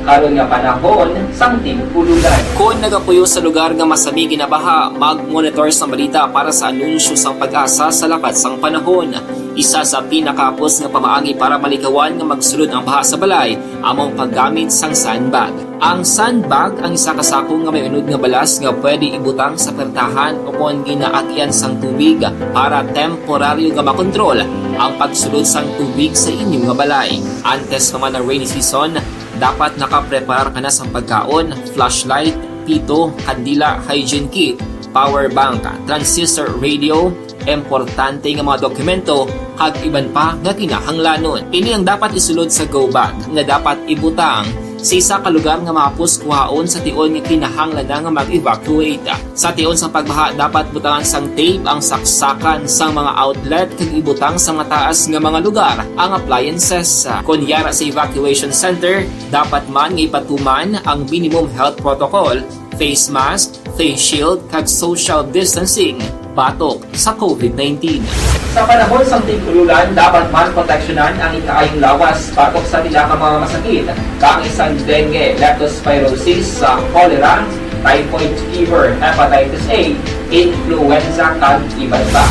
karon nga panahon sang tig-ululan. Kon nagapuyo sa lugar nga masami ginabaha, mag-monitor sang balita para sa anunsyo sang PAGASA sa lakat sang panahon. Isa sa pinakahapos nga pamaagi para malikawan nga magsulod ang baha sa balay amo ang paggamit sang sandbag. Ang sandbag ang isa ka sako nga may unod nga balas nga pwede ibutang sa pertahan o kon ginaagian sang tubig para temporaryo nga makontrol ang pagsulod sang tubig sa inyo nga balay. Antes pa man ang rainy season, dapat nakapreparar ka na sang pagkaon, flashlight, pito, kandila, hygiene kit, power bank, transistor radio, importante nga mga dokumento, kag iban pa nga kinahanglanon. Ini ang dapat isulod sa go bag nga dapat ibutang sa isa ka lugar nga mahapos kuhaon sa tion nga kinahanglan na nga mag-evacuate. Sa tion sang pagbaha, dapat butangan sang tape ang saksakan sang mga outlet kag ibutang sa mataas nga mga lugar ang appliances. Kon yara sa evacuation center, dapat man nga ipatuman ang minimum health protocol, face mask, face shield, kag social distancing batok sa COVID nineteen. Sa panahon sang tig-ululan, dapat man proteksyonan ang ikaayong lawas batok sa pila ka mga masakit, kaangay sang dengue, leptospirosis, sa cholera, typhoid fever, hepatitis A, influenza, kag iban pa.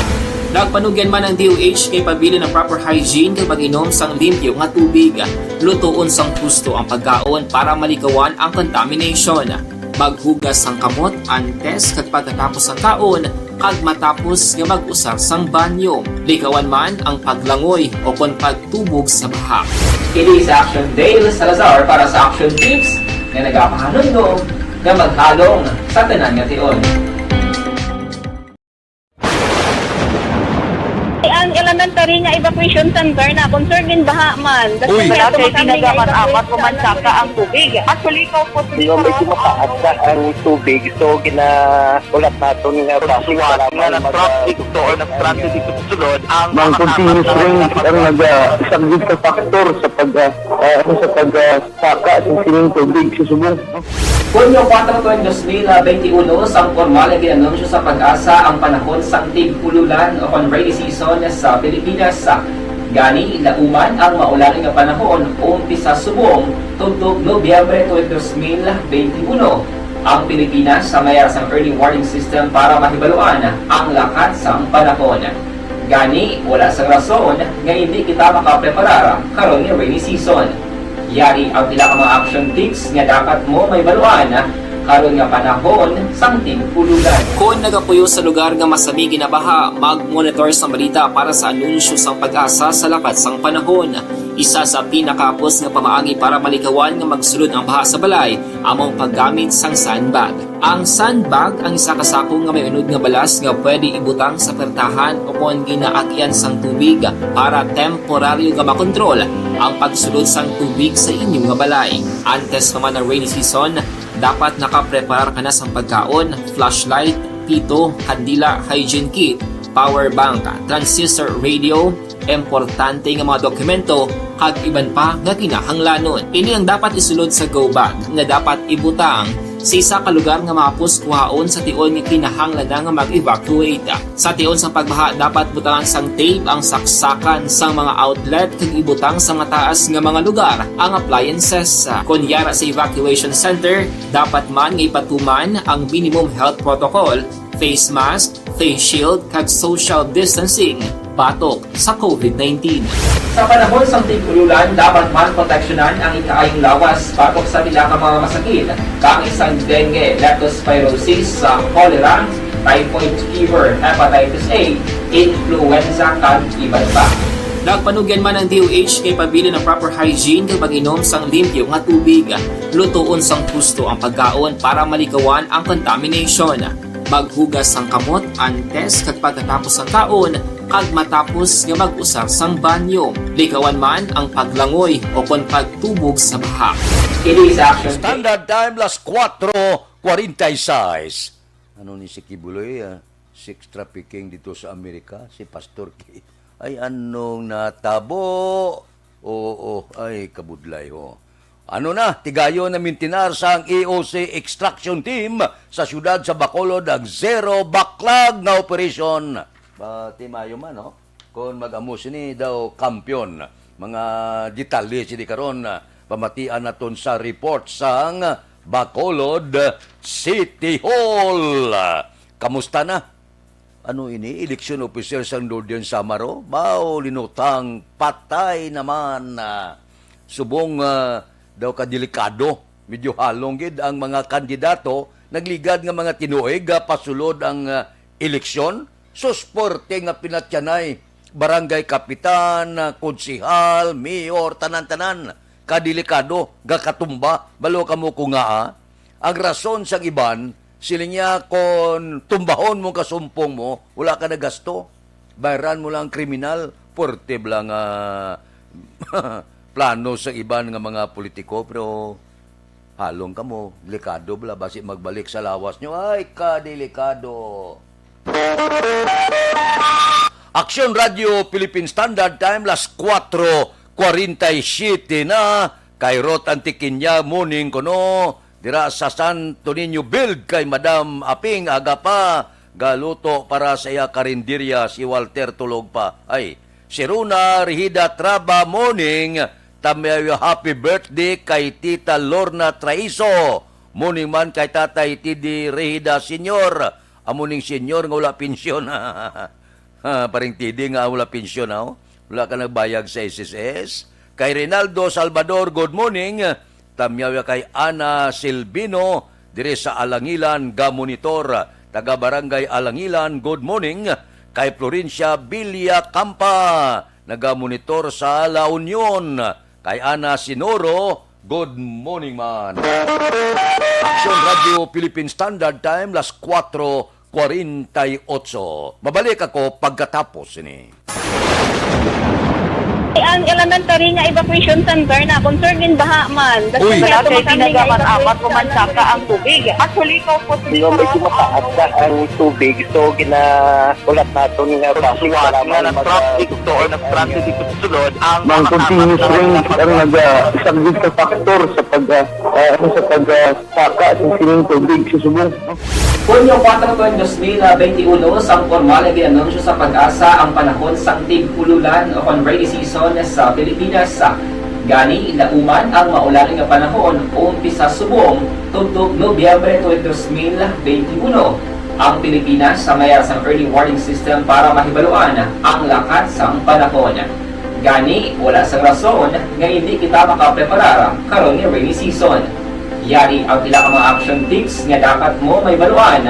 Nagpanugyan man ang D O H kay pabilin ang proper hygiene kag pag-inom sang limpyo nga tubig. Lutoon sang husto ang pagkaon para malikawan ang contamination. Maghugas sang kamot antes kag pagkatapos sang kaon, kag matapos nga mag-usar sang banyo. Likawan man ang paglangoy o kon pagtubog sa baha. Kini sa Action Dale Salazar para sa Action Tips nga nagapahanumdom nga maghalong sa tanan nga tion. Ang elementary nga evacuation center na concern din baha man. Uy. Wala kay tinagaman apat ko man saka ang tubig. Actually, ikaw po. Di ba, medyo mataas na ang tubig, so ginaulat naton nga basi nga nag-traffic to or nag-transit dito sa sulod ang mga continuous rain ang nagasaglit sa factor sa pag, ah, ah, ano, sa pag, ah, saka sa sining tubig sa subong. Hunyo kuwatro, dos mil benti uno, sang pormal nga ginanunsyo sa PAGASA ang panahon sang tig-ululan o kon rainy season sa Pilipinas. Gani, lauman ang maulan nga panahon, umpisa subong tubtob Nobyembre twenty, dos mil benti uno. Ang Pilipinas sa mayar sang early warning system para mahibaluan ang lakat sang panahon. Gani, wala sang rason nga hindi kita makapreparar karon nga rainy season. Yari ang pila ka mga action tips nga dapat mo mahibaluan karon nga panahon sang tig-ululan. Kon nagapuyo sa lugar nga masami ginabaha, mag-monitor sang balita para sa anunsyo sang PAGASA sa lakat sang panahon. Isa sa pinakahapos nga pamaagi para malikawan nga magsulod ang baha sa balay amo ang paggamit sang sandbag. Ang sandbag ang isa ka sako nga may unod nga balas nga pwede ibutang sa pertahan o kon ginaagian sang tubig para temporaryo nga makontrol ang pagsulod sang tubig sa inyo nga balay. Antes pa man ang rainy season, dapat nakapreparar ka na sang pagkaon, flashlight, pito, kandila, hygiene kit, power bank, transistor radio, importante nga mga dokumento, kag iban pa nga kinahanglanon. Ini ang dapat isulod sa go bag nga dapat ibutang sa isa ka lugar nga mahapos kuhaon sa tion nga kinahanglan na nga mag-evacuate. Sa tion sang pagbaha, dapat butangan sang tape ang saksakan sang mga outlet kag ibutang sa mataas nga mga lugar ang appliances. Kon yara sa evacuation center, dapat man nga ipatuman ang minimum health protocol, face mask, face shield, kag social distancing batok sa COVID nineteen. Sa panahon sang tig-ululan, dapat man proteksyonan ang ikaayong lawas batok sa pila ka mga masakit, kaangay sang dengue, leptospirosis, sa cholera, typhoid fever, hepatitis A, influenza, kag iban pa. Nagpanugyan man ang D O H kay pabilin ang proper hygiene kag pag-inom sang limpyo nga tubig. Lutoon sang husto ang pagkaon para malikawan ang contamination. Maghugas sang kamot antes kag pagkatapos sang kaon, kag matapos nga mag-usar sang banyo. Likawan man ang paglangoy o kon pagtubog sa baha. Kini sa action. Standard Time, las kuwatro kwarenta y seis. Ano ni si Kibuloy, ah? Sex trafficking dito sa Amerika, si Pastor K. Ay, anong natabo? Oo, ay, kabudlay, ho. Ano na, tigayon na mintinar sang E O C extraction team sa siyudad sa Bacolod ang zero backlog nga operasyon. Ba, timayo man, no? Kon mag-amo sini daw kampiyon. Mga detalye sini karon, pamatian naton sa report sang Bacolod City Hall. Kamusta na? Ano ini, election officer sang Northern Samar, oh? Bao, linutang, patay naman. Ah, subong, ah, daw ka delikado. Medyo halong gid ang mga kandidato nagligad nga mga tinuig, ah, pasulod ang, ah, eleksyon. Sus, puwerte nga pinatyanay. Barangay kapitan, ah, konsehal, mayor, tanan-tanan. Kadelikado, gakatumba. Balo kamo kung ngaa? Ang rason sang iban, siling niya, kon tumbahon mo ang kasumpong mo, wala ka na gasto. Bayran mo lang ang kriminal, puwerte bala nga plano sa iban nga mga politiko, pero halong kamo, delikado bala, basi magbalik sa lawas nyo. Ay, kadelikado. Aksyon Radio Philippine Standard Time, las kuwatro kwarenta y siyete na, kay Ruth Antiqueña, morning kuno, dira sa Santo Niño Build kay Madam Aping, aga pa, galuto para sa iya karinderya si Walter Tulog pa. Ay, si Rona Rihida Traba, morning, tamyaw happy birthday kay Tita Lorna Traiso, morning man kay Tatay Tidi Rihida Senior, amo ning senior nga wala pensyon. Ha, paring T D nga wala pensyon, aw? Wala ka nagbayag sa S S S? Kay Rinaldo Salvador, good morning. Tamyaw ya kay Ana Silvino, diri sa Alangilan, gamonitor. Taga Barangay Alangilan, good morning. Kay Florencia Villacampa, nagamonitor sa La Union. Kay Ana Sinoro, good morning man. Aksyon Radio Philippine Standard Time, las kuwatro kwarenta y otso. Mabalik ako pagkatapos sini. Ang elementary nga evacuation center na concern in baha man. Uy. Wala kay ginagaman amat ko man saka ang tubig. Actually, ko po. Medyo mataas na ang tubig. So, gina- Ulat naton nga traffic, salamat nga nag-traffic to or nag-traffic dito sa sulod ang mga continuous rain ang nagasaglit sa factor sa pag, ah, ah, ano, sa pag, ah, saka sa sining tubig sa subong. Hunyo kuwatro, dos mil benti uno, sang pormal nga ginanunsyo sa PAGASA ang panahon sang tig-ululan o kon rainy season sa Pilipinas. Gani, lauman ang maulan nga panahon, umpisa subong tubtob Nobyembre tuig dos mil benti uno. Ang Pilipinas sa mayara sang early warning system para mahibaluan ang lakat sang panahon. Gani, wala sang rason nga hindi kita makapreparar karon nga rainy season. Yari ang pila ka mga action tips nga dapat mo mahibaluan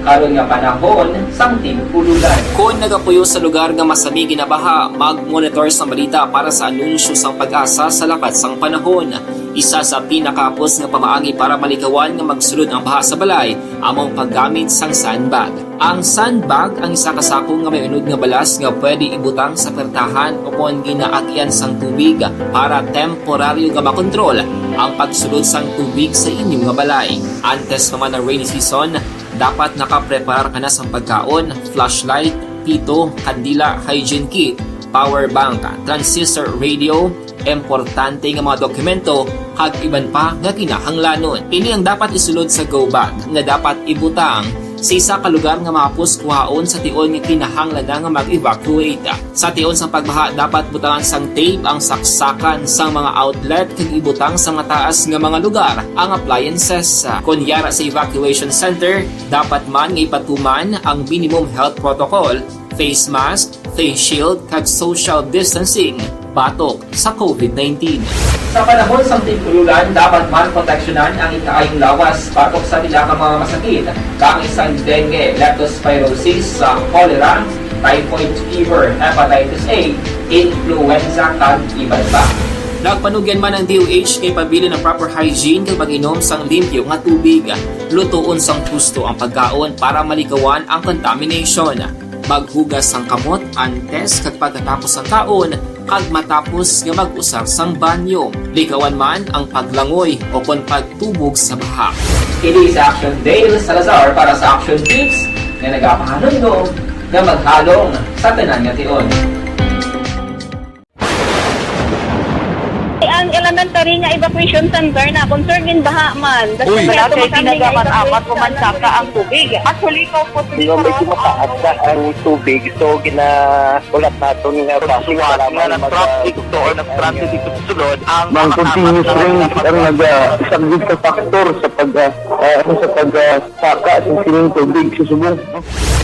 karon nga panahon sang tig-ululan. Kon nagapuyo sa lugar nga masami ginabaha, mag-monitor sang balita para sa anunsyo sang PAGASA sa lakat sang panahon. Isa sa pinakahapos nga pamaagi para malikawan nga magsulod ang baha sa balay amo ang paggamit sang sandbag. Ang sandbag ang isa ka sako nga may unod nga balas nga pwede ibutang sa pertahan o kon ginaagyan sang tubig para temporaryo nga makontrol ang pagsulod sang tubig sa inyo nga balay. Antes pa man ang rainy season, dapat nakapreparar ka na sang pagkaon, flashlight, pito, kandila, hygiene kit, power bank, transistor radio, importante nga mga dokumento, kag iban pa nga kinahanglanon. Ini ang dapat isulod sa go bag nga dapat ibutang sa isa ka lugar nga mahapos kuhaon sa tion nga kinahanglan na nga mag-evacuate. Sa tion sang pagbaha, dapat butangan sang tape ang saksakan sang mga outlet kag ibutang sa mataas nga mga lugar ang appliances. Kon yara sa evacuation center, dapat man nga ipatuman ang minimum health protocol, face mask, face shield, kag social distancing batok sa covid nineteen. Sa panahon sang tig-ululan, dapat man proteksyonan ang ikaayong lawas batok sa pila ka mga masakit, kaangay sang dengue, leptospirosis, sa cholera, typhoid fever, hepatitis A, influenza, kag iban pa. Nagpanugyan man ang D O H nga ipabilin ang proper hygiene kag pag-inom sang limpyo nga tubig. Lutoon sang husto ang pagkaon para malikawan ang contamination. Maghugas sang kamot antes kag pagkatapos sang kaon kag matapos nga mag-usar sang banyo. Likawan man ang paglangoy o kon pagtubog sa baha. Kini si Action Dale Salazar para sa Action Tips nga nagapahanumdom nga maghalong sa tanan nga tion. Ang elementary nga evacuation center na concern gin baha man. Uy. Wala kay tinaga man apat o man saka ang tubig. Actually, ko po Di ba medyo mataas na ang tubig, so ginaulat naton nga basi wala man nag-traffic to or nag-transit dito sa sulod ang mga continuous rains ang nagasaglit sa factor sa pag, ah, ah, ano, sa pag, ah, saka sa sining tubig sa subong.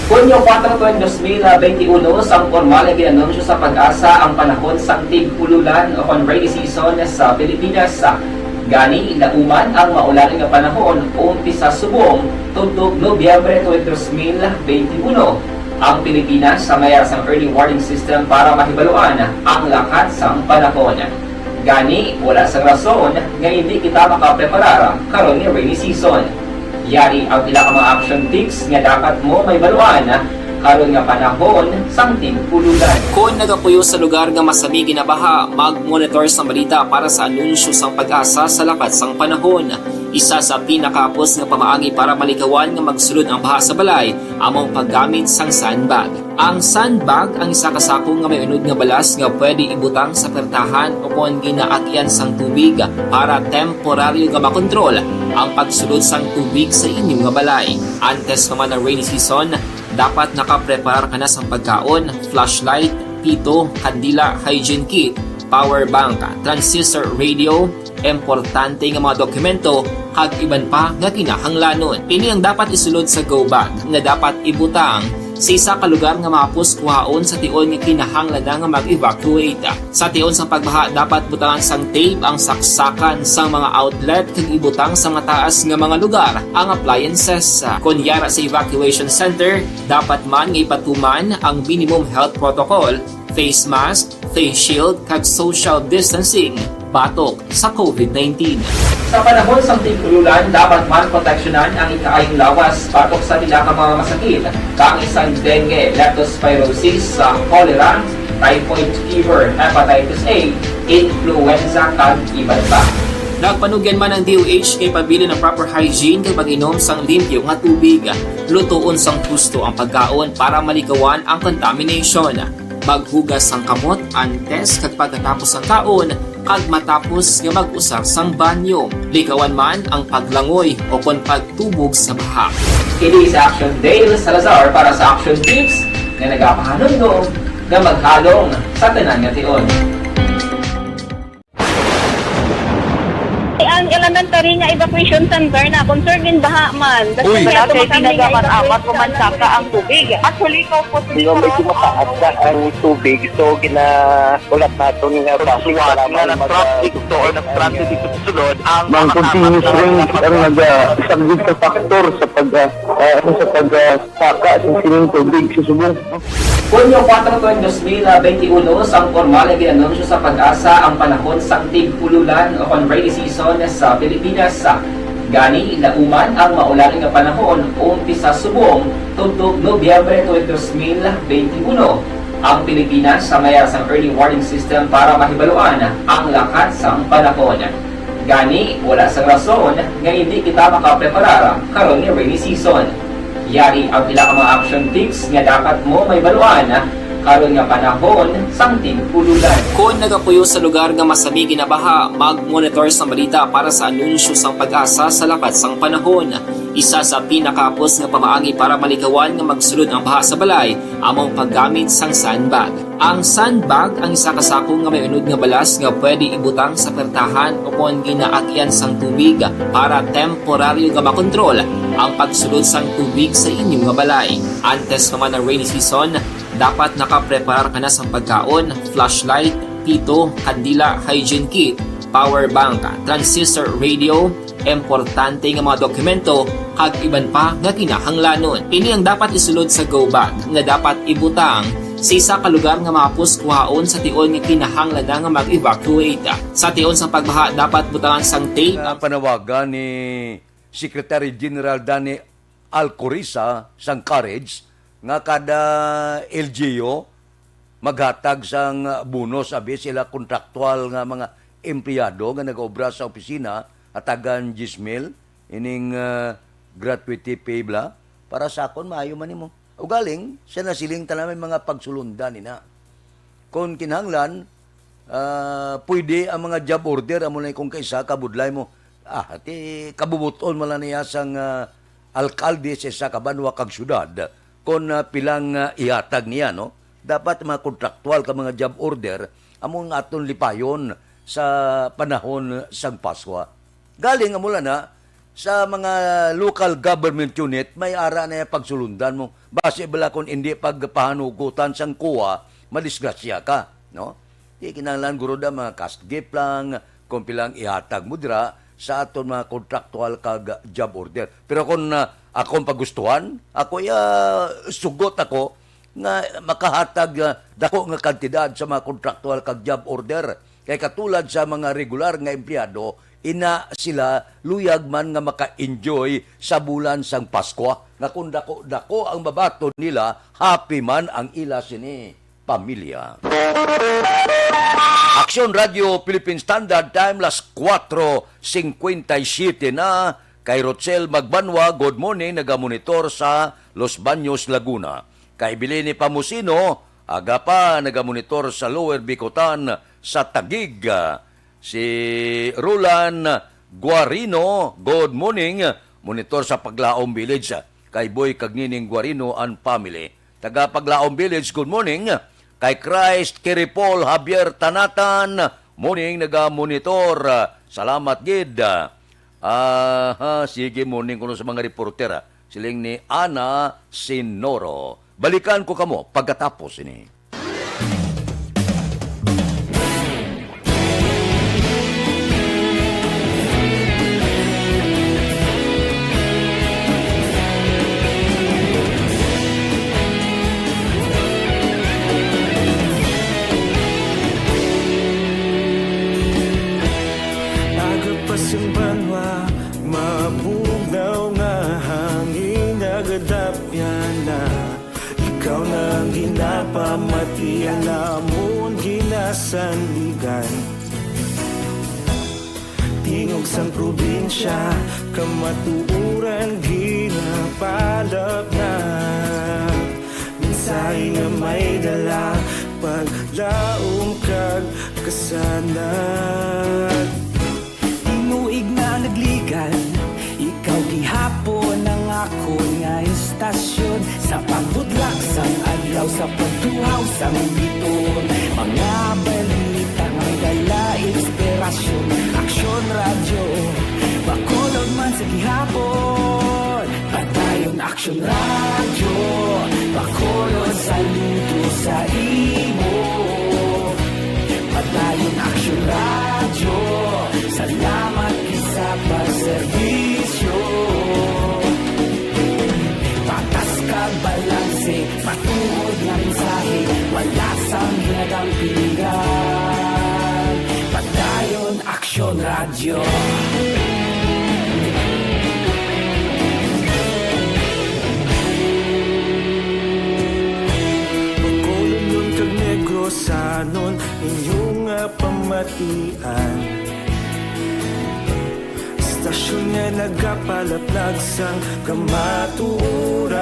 Hunyo kuwatro, dos mil benti uno, sang pormal nga ginanunsyo sa PAGASA ang panahon sang tig-ululan o kon rainy season sa Pilipinas. Gani, nauman ang maulan nga panahon umpisa subong tubtob Nobyembre tuig dos mil benti uno. Ang Pilipinas may yara sang early warning system para mahibaluan ang lakat sang panahon. Gani, wala sang rason nga hindi kita makapreparar karon nga rainy season. Yari ang pila ka mga action tips nga dapat mo mahibaluan karon nga panahon sang tig-ululan. Kon nagapuyo sa lugar nga masami ginabaha, mag-monitor sang balita para sa anunsyo sang PAGASA sa lakat sang panahon. Isa sa pinakahapos nga pamaagi para malikawan nga magsulod ang baha sa balay amo ang paggamit sang sandbag. Ang sandbag ang isa ka sako nga may unod nga balas nga pwede ibutang sa pertahan o kon ginaagyan sang tubig para temporaryo nga makontrol ang pagsulod sang tubig sa inyo nga balay. Antes pa man ang rainy season, dapat nakapreparar ka na sang pagkaon, flashlight, pito, kandila, hygiene kit, power bank, transistor radio, importante nga mga dokumento, kag iban pa nga kinahanglanon. Ini ang dapat isulod sa go bag nga dapat ibutang sa isa ka lugar nga mahapos kuhaon sa tion nga kinahanglan na nga mag-evacuate. Sa tion sang pagbaha, dapat butangan sang tape ang saksakan sang mga outlet kag ibutang sa mataas nga mga lugar ang appliances. Kon yara sa evacuation center, dapat man nga ipatuman ang minimum health protocol, face mask, face shield, kag social distancing batok sa covid nineteen. Sa panahon sang tig-ululan, dapat man proteksyonan ang ikaayong lawas batok sa pila ka mga masakit, kaangay sang dengue, leptospirosis, sa cholera, typhoid fever, hepatitis A, influenza, kag iban pa. Nagpanugyan man ang D O H nga ipabilin ang proper hygiene kag pag-inom sang limpyo nga tubig. Lutoon sang husto ang pagkaon para malikawan ang contamination. Maghugas sang kamot antes kag pagkatapos sang kaon kag matapos nga mag-usar sang banyo. Likawan man ang paglangoy o kon pagtubog sa baha. Kini si Action Dale Salazar para sa Action Tips nga nagapahanumdom nga maghalong sa tanan nga tion. Ang elementary nga evacuation center na, concern din baha man. Uy. Wala kay tinaga man, amat mo man saka ang tubig. Actually, ikaw po, di ba, may tumataas na ang tubig, so gina-, ulat naton nga basi nga para nag-traffic to or nag-transit dito sa sulod ang mga continuous rain ang nag-, ah, saglit sa factor sa pag, ah, ah, ano, sa pag, ah, saka sa sining tubig sa subong. Hunyo kuwatro tuig dos mil benti uno, sang pormal nga gin-anunsyo sa PAGASA ang panahon sang tig-ululan o kon rainy season sa Pilipinas. Gani, nauman ang maulan nga panahon umpisa subong tubtob Nobyembre tuig dos mil benti uno. Ang Pilipinas may ara sang early warning system para mahibaluan ang lakat sang panahon. Gani, wala sang rason nga hindi kita makapreparar karon nga rainy season. Yari ang pila ka mga action tips nga dapat mo mahibaluan karon nga panahon sang tig-ululan. Kon nagapuyo sa lugar nga masami ginabaha, mag-monitor sang balita para sa anunsyo sang PAGASA sa lakat sang panahon. Isa sa pinakahapos nga pamaagi para malikawan nga magsulod ang baha sa balay amo ang paggamit sang sandbag. Ang sandbag ang isa ka sako nga may unod nga balas nga pwede ibutang sa pertahan o kon ginaagyan sang tubig para temporaryo nga makontrol ang pagsulod sang tubig sa inyo nga balay. Antes pa man ang rainy season, dapat nakapreparar ka na sang pagkaon, flashlight, pito, kandila, hygiene kit, power bank, transistor radio, importante nga mga dokumento, kag iban pa nga kinahanglanon. Ini ang dapat isulod sa go bag nga dapat ibutang sa isa ka lugar nga mahapos kuhaon sa tion nga kinahanglan na nga mag-evacuate. Sa tion sang pagbaha, dapat butangan sang tape. Ang panawagan ni Secretary General Danny Alcoriza sang CAREG nga kada L G U maghatag sang bonus abi sila kontraktual nga mga empleyado nga nagaobra sa opisina, hatagan diyes mil ining, ah, gratuity pay bala para sa akon, maayo man nimo. Ugaling, sa nasiling tanan may mga pagsulundan nina. Kon kinahanglan, ah, pwede ang mga job order, amo na kung kaisa kabudlay mo. Ah, ti kabubot-on man lang niya sang, ah, alkalde sa isa ka banwa kag syudad kon, ah, pilang, ah, ihatag niya, no? Dapat mga kontraktual ka mga job order amo nga aton lipayon sa panahon sang Paskwa. Galing amo lang na sa mga local government unit, may ara na yung pagsulundan mo. Basi bala kung hindi pagpahanugutan sang kuwa, madisgrasya ka, no? Di kinahanglan guro da mga cash gift lang, kung pilang ihatag mo dira sa aton mga kontraktual kag job order. Pero kung, ah, akong pagustuhan, ako iya sugot ako nga makahatag, ah, dako nga kantidad sa mga kontraktual kag job order. Kay katulad sa mga regular nga empleyado, ina sila luyag man nga maka-enjoy sa bulan sang Paskwa, nga kung dako-dako ang mabaton nila, happy man ang ila sini pamilya. Aksyon Radio Philippine Standard Time, las kuwatro singkwenta y siyete na. Kay Rochelle Magbanwa, good morning, nagamonitor sa Los Baños, Laguna. Kay Bilini Pamusino, aga pa, nagamonitor sa Lower Bicutan, sa Taguig. Si Roland Guarino, good morning, monitor sa Paglaom Village. Kay Boy kag Nining Guarino and family. Taga Paglaom Village, good morning. Kay Christ Kiripol Javier Tanatan, morning, naga-monitor. Salamat gid. Aha, sige, morning kuno sa mga reporter, ah. Siling ni Ana Sinoro. Balikan ko kamo pagkatapos ini. Aga pa sing banwa, mabugnaw nga hangin nagadapyan na. Ikaw na ang ginapamati, ang amon ginasandigan. Tingog sang probinsya, kamatuoran ginapalapnag. Mensahe nga may dala, paglaom kag kasanag. Tinuig na nagligan, ikaw gihapon ang akon nga istasyon. Sa pagbudlak sang adlaw, sa pagtuhaw sang biton, mga balita may dala inspirasyon. Aksyon Radyo, Radyo, Bacolod, saludo sa imo. Padayon Aksyon Radyo, salamat gid sa pagserbisyo. Patas kag balanse, matuod nga mensahe, wala sang ginadampigan. Padayon Aksyon Radyo. Bacolodnon kag Negrosanon, inyo nga pamatian. Istasyon nga nagapalaplag sang kamatuoran.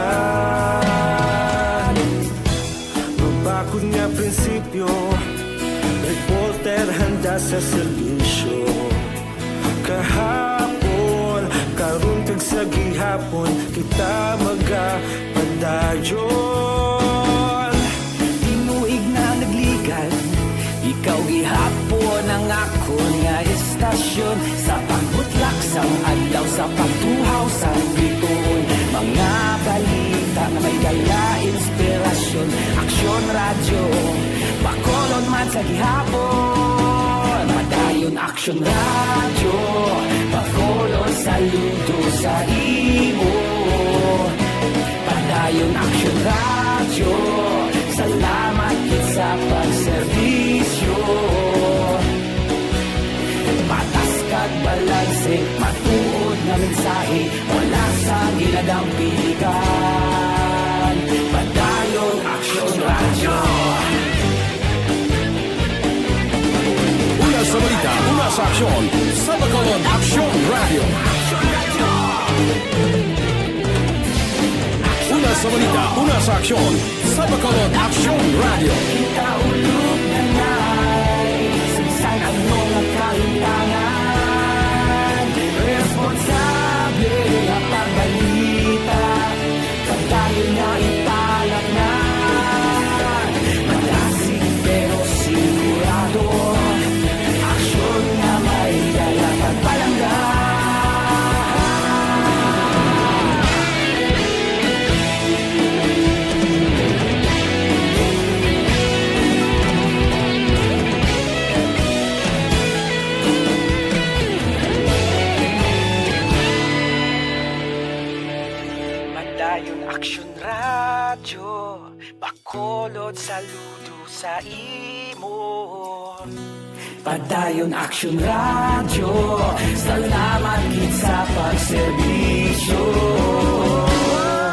Mabakod nga prinsipyo, reporter handa sa serbisyo. Kahapon, karon kag sa gihapon, kita magapadayon. Tinuig na nagligan, ikaw gihapon ang akon nga istasyon. Sa pagbutlak sang adlaw, sa pagtuhaw sang bituon, mga balita nga may dala inspirasyon. Aksyon Radyo, Bacolod man sa gihapon. Padayon Aksyon Radyo, Bacolod, saludo sa imo. Padayon Aksyon Radyo, salamat gid sa pagserbisyo. Patas kag balanse, matuod nga mensahe, wala sa ginadampigan. Padayon Aksyon Radyo. Una sa balita, una sa aksyon, sa Bacolod Aksyon Radyo. Una sa balita, una sa aksyon, sa Bacolod Aksyon Radyo. Kita ulog na na'y sa bisan ano nga kahitangan. Responsable nga pagbalita, pagdayon nga ipalatnan. Malasig pero sigurado, aksyon nga may dala pagpalangga. Padayon Aksyon Radyo, Bacolod, saludo sa imo. Padayon Aksyon Radyo, salamat gid sa pagserbisyo.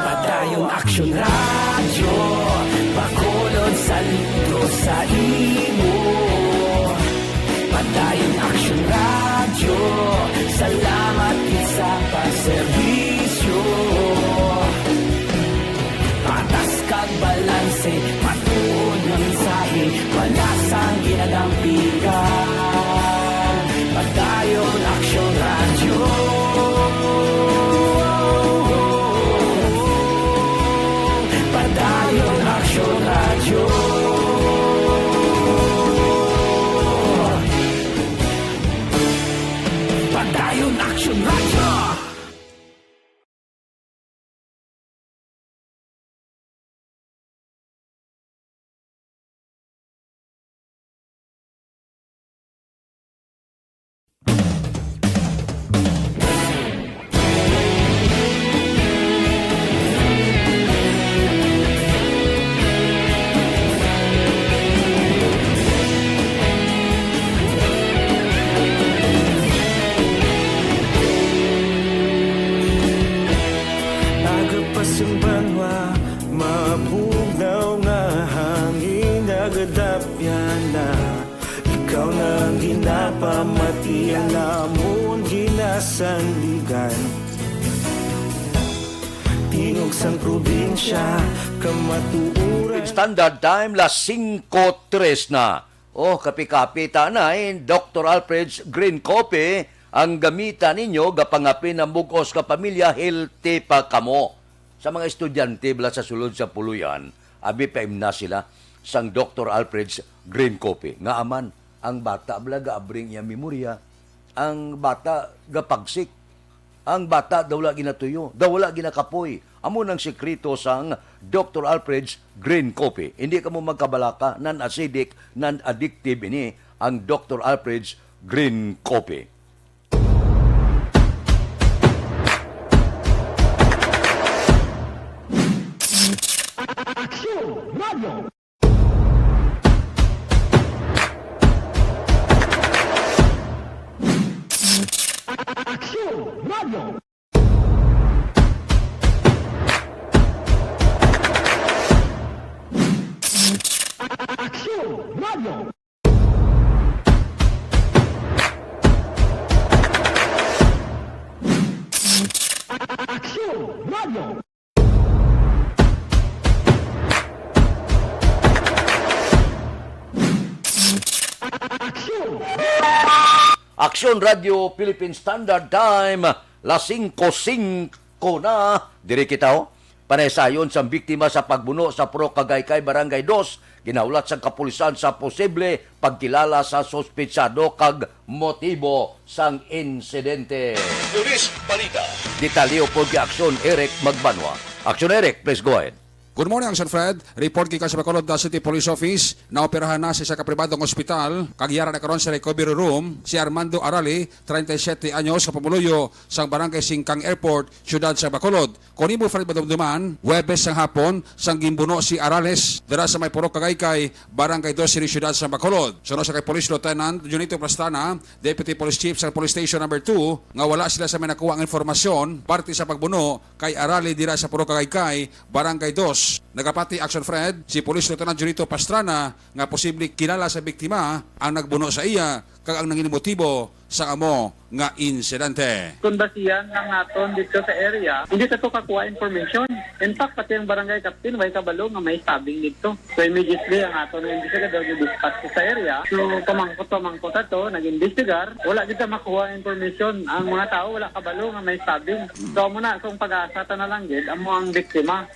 Padayon Aksyon Radyo, Bacolod, saludo sa imo. Padayon Aksyon Radyo, salamat gid sa pagserbisyo. Patas kag balanse, matuod nga mensahe, wala sang ginadampigan. Padayon Aksyon Radyo. Padayon Aksyon Radyo. Padayon Aksyon Radyo. Aga pa sang banwa, mabugnaw nga hangin nagadapyan na. Ikaw na ang ginapamati, ang amon ginasandigan. Tingog sang probinsya, kamatuoran. Standard Time, las singko tres na. Oh, kapi-kapi ta na, eh. Doktor Alfred's Green Coffee, ang gamita ninyo, gapangapi na bug-os ka pamilya, healthy pa kamo. Sa mga estudyante bala sa sulod sa Puluyan, abi paimna sila sang Doktor Alfred's Green Coffee. Nga aman, ang bata bala gaabring iya memorya, ang bata gapagsik, ang bata daw wala ginatuyo, daw wala ginakapoy, Amo nang sikreto sang Doktor Alfred's Green Coffee. Hindi kamo magkabalaka, non-acidic, non-addictive ini ang Doktor Alfred's Green Coffee. Aksyon Radio. Aksyon Radio. Aksyon Radio. Aksyon Radio. Aksyon! Aksyon Radio Philippine Standard Time, las singko singko na. Diri kita, oh. Panaysayon sang biktima sa pagbuno sa Purok Agaycay, Barangay Dos, ginahulat sang kapulisan sa posible pagkilala sa suspetsado kag motibo sang insidente. Police Balita. Detalye pod kay Aksyon Eric Magbanwa. Aksyon Eric, please go ahead. Good morning, Aksyon Fred. Report gikan sa Bacolod, uh, City Police Office. Naoperahan na sa isa ka pribadong ospital, kag yara na karon sa recovery room si Armando Arali, treinta y siete anyos, nga pumuluyo sang Barangay Singkang Airport, siyudad sa Bacolod. Kon imo, Fred, madumduman, Huwebes sang hapon sang ginbuno si Arales dira sa may Purok Agaycay, Barangay Dos, siyudad sa Bacolod. Suno sa kay Police Lieutenant Junito Pastrana, Deputy Police Chief sa Police Station Number Two, nga wala sila sa may nakuha nga informasyon parte sa pagbuno kay Arale dira sa Purok Agaycay, Barangay Dos. Nagapati, Aksyon Fred, si Police Lieutenant Junito Pastrana nga posible kilala sa biktima ang nagbuno sa iya kag ang nangin motibo sa amo nga insidente. Kung basihan lang naton dito sa area, hindi ta to kakuha information. In fact, pati ang barangay captain, way kabalo nga may stabbing dito. So, immediately, ang aton nga investigador nag-dispatch sa area. So, pamangkot-pamangkot ato, nag-investigar. Wala kita makuha ang information. Ang mga tao, wala kabalo nga may stabbing. So, amo na, so, ang pag-asa ta na lang gid, amo ang biktima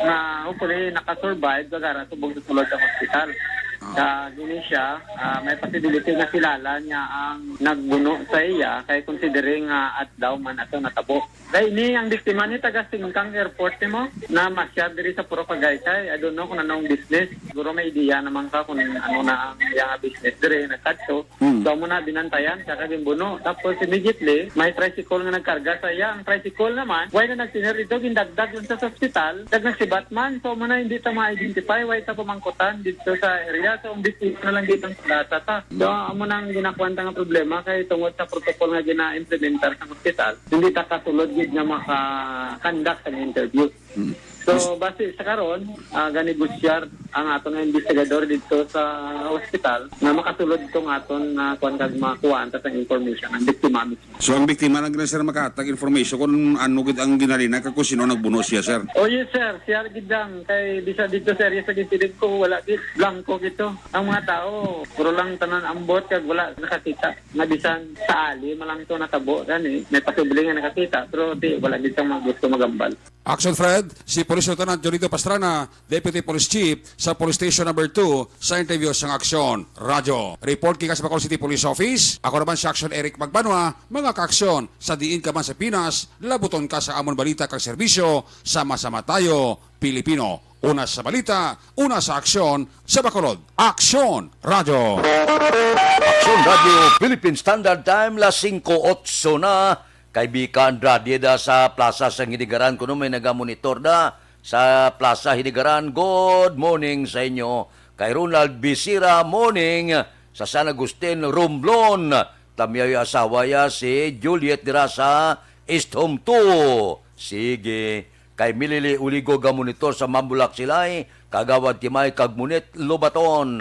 nga hopefully nakasurvive, kag ara subong sa sulod sa hospital. Ah. Kag ini siya, ah, may possibility nga kilala niya ang nagbuno sa iya, kay considering nga adlaw man ato natabo. Kay ini ang biktima ni taga Singkang Airport ni mo, na masyad diri sa Purok Agaycay. I don't know kung anong business. Siguro may idea naman ka kung ano na ang iya nga business diri, nagkadto. Hmm. So, amo na, binantayan siya kag ginbuno. Tapos, immediately, may tricycle nga nagkarga sa iya. Ang tricycle naman, way na nagtinir dito, gindagdag lang sa ospital, kag nagsibat man. So, amo na, hindi ta ma-identify, way ta pamangkutan dito sa area. So, ang biktima na lang dito ang pag-asa ta. So, amo na ang ginakuan ta nga problema, kay tungod sa protocol nga gina-implementar sa ospital, hindi ta kasulod gid nga maka-conduct ang interview. Mm. So, base sa karon, ah, ganegosyar ang aton nga investigador dito sa hospital nga makasulod itong aton nga kuan kag makuhaan ta sang information ang biktima mismo. So, ang biktima lang gid, sir, makahatag information kung ano gid ang ginhalina kag kung sino nagbuno siya, sir? Oh, yes, sir. Siya gid lang. Kay bisa dito, sir, yes, sa incident ko, wala gid. Blanco gid to. Ang mga tao, puro lang tanan ambot kag wala nakakita. Nga bisan sa ali man lang to natabo, gani, may posible nga nakakita, pero di, wala gid sang gusto magambal. Action Fred, si Police Lieutenant Jolito Pastrana, Deputy Police Chief sa Police Station Number Two, sa interview sang Aksyon Radyo. Report gikan sa Bacolod City Police Office, ako naman si Action Eric Magbanwa, mga kaaksyon, sa diin ka man sa Pinas, labuton ka sa amon balita kag serbisyo, sama-sama tayo, Pilipino. Una sa balita, una sa aksyon, sa Bacolod. Aksyon Radyo. Aksyon Radyo, Philippine Standard Time, las singko otso na. Kay Bica Andrade da sa Plaza sang Hinigaran, kuno may nagamonitor da sa Plaza Hinigaran. Good morning sa inyo. Kay Ronald Bisira, morning. Sa San Agustin, Romblon. Tamyaw ya asawa ya si Juliet dira sa East Home Two. Sige. Kay Milili Uligo, gamonitor sa Mambulak Silay, Kagawad Timay kag Munit Lobaton.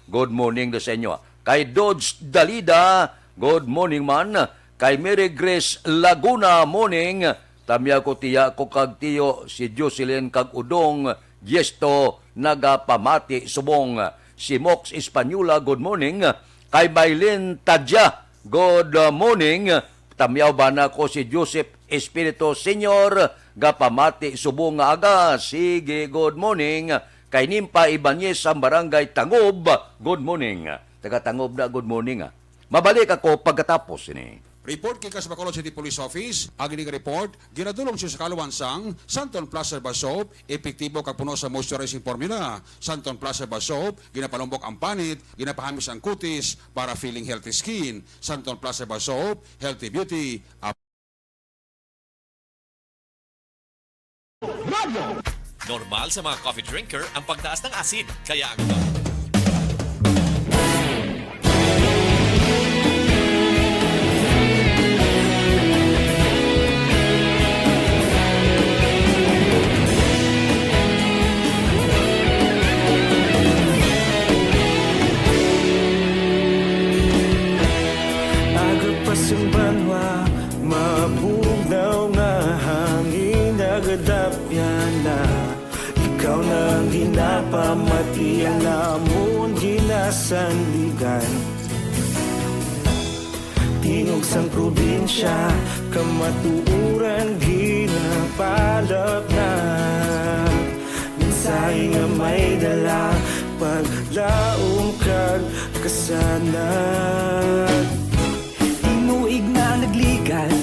Good morning da sa inyo. Kay Dodge Dalida, good morning man. Kay Mary Grace Laguna, morning. Tamyaw ko tiya ko kag tiyo, si Jocelyn kag Udong Diesto, nagapamati subong. Si Mox Española, good morning. Kay Maylin Tadya, good, uh, morning. Tamyaw bana ko si Joseph Espiritu Senior, gapamati subong nga aga. Sige, good morning. Kay Nimpa Ibanez sa Barangay Tangob, good morning. Taga Tangob na, good morning, ah. Mabalik ako pagkatapos ini. Report gikan sa Bacolod City Police Office. Ang ining report ginadulong sa kaluwan sang Santon Plus Herbal Soap, epektibo kag puno sa moisturizing formula. Santon Plus Herbal Soap, ginapalumbok ang panit, ginapahamis ang kutis para feeling healthy skin. Santon Plus Herbal Soap, healthy beauty. Normal sa mga coffee drinker ang pagtaas ng asid, kaya ang Aga pa sing banwa, mabugnaw nga hangin nagadapyan na. Ikaw na ang ginapamati, ang amon ginasandigan. Tingog sang probinsya, kamatuoran ginapalapnag. Mensahe nga may dala, paglaom kag kasanag. Tinuig na nagligan,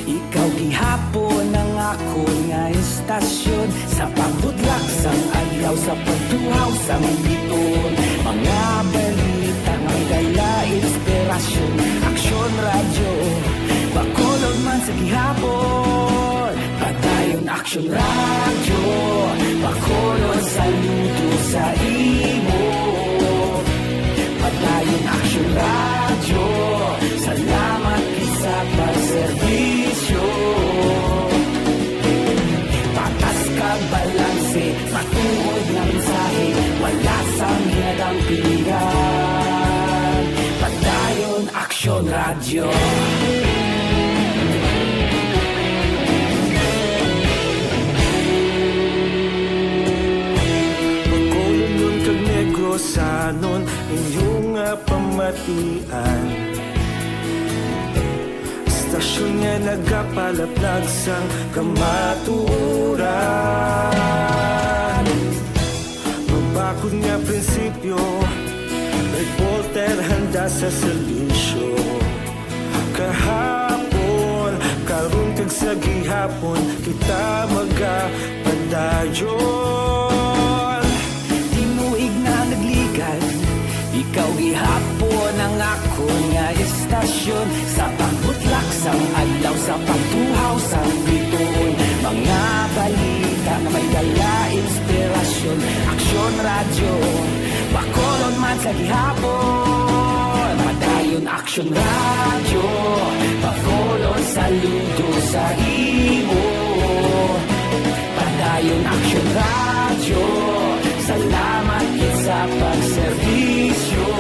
ikaw gihapon ang akon nga estasyon. Sa pagbudlak sang adlaw, sa pagtuhaw sang biton, mga balita nga may dala inspirasyon. Aksyon Radyo, Bacolod man sa gihapon. Padayon Aksyon Radyo, Bacolod, saludo sa imo. Padayon Aksyon Radyo, salamat gid sa pagserbisyo. Patas kag balanse, matuod nga mensahe, wala sang ginadampigan. Padayon Aksyon Radyo. Bacolodnon kag Negrosanon, inyo nga pamatian. Estasyon nga nagapalaplag sang kamatuoran. Mabakod nga prinsipyo, reporter handa sa serbisyo. Kahapon, karon kag sa gihapon, kita magapadayon. Tinuig na nagligan, ikaw gihapon ang akon nga estasyon. Sa pagbutlak sang adlaw, sa pagtuhaw sang bituon, mga balita nga may dala inspirasyon. Aksyon Radyo, Bacolod man sa gihapon. Padayon Aksyon Radyo, Bacolod, saludo sa imo. Padayon Aksyon Radyo, salamat gid sa pagserbisyo.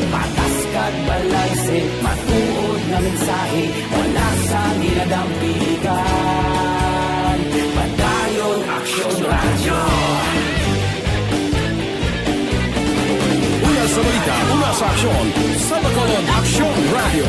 Patas kag balanse, matuod nga mensahe, wala sang ginadampigan. Padayon Aksyon Radyo. Una sa balita, una sa aksyon, sa Bacolod Aksyon Radyo.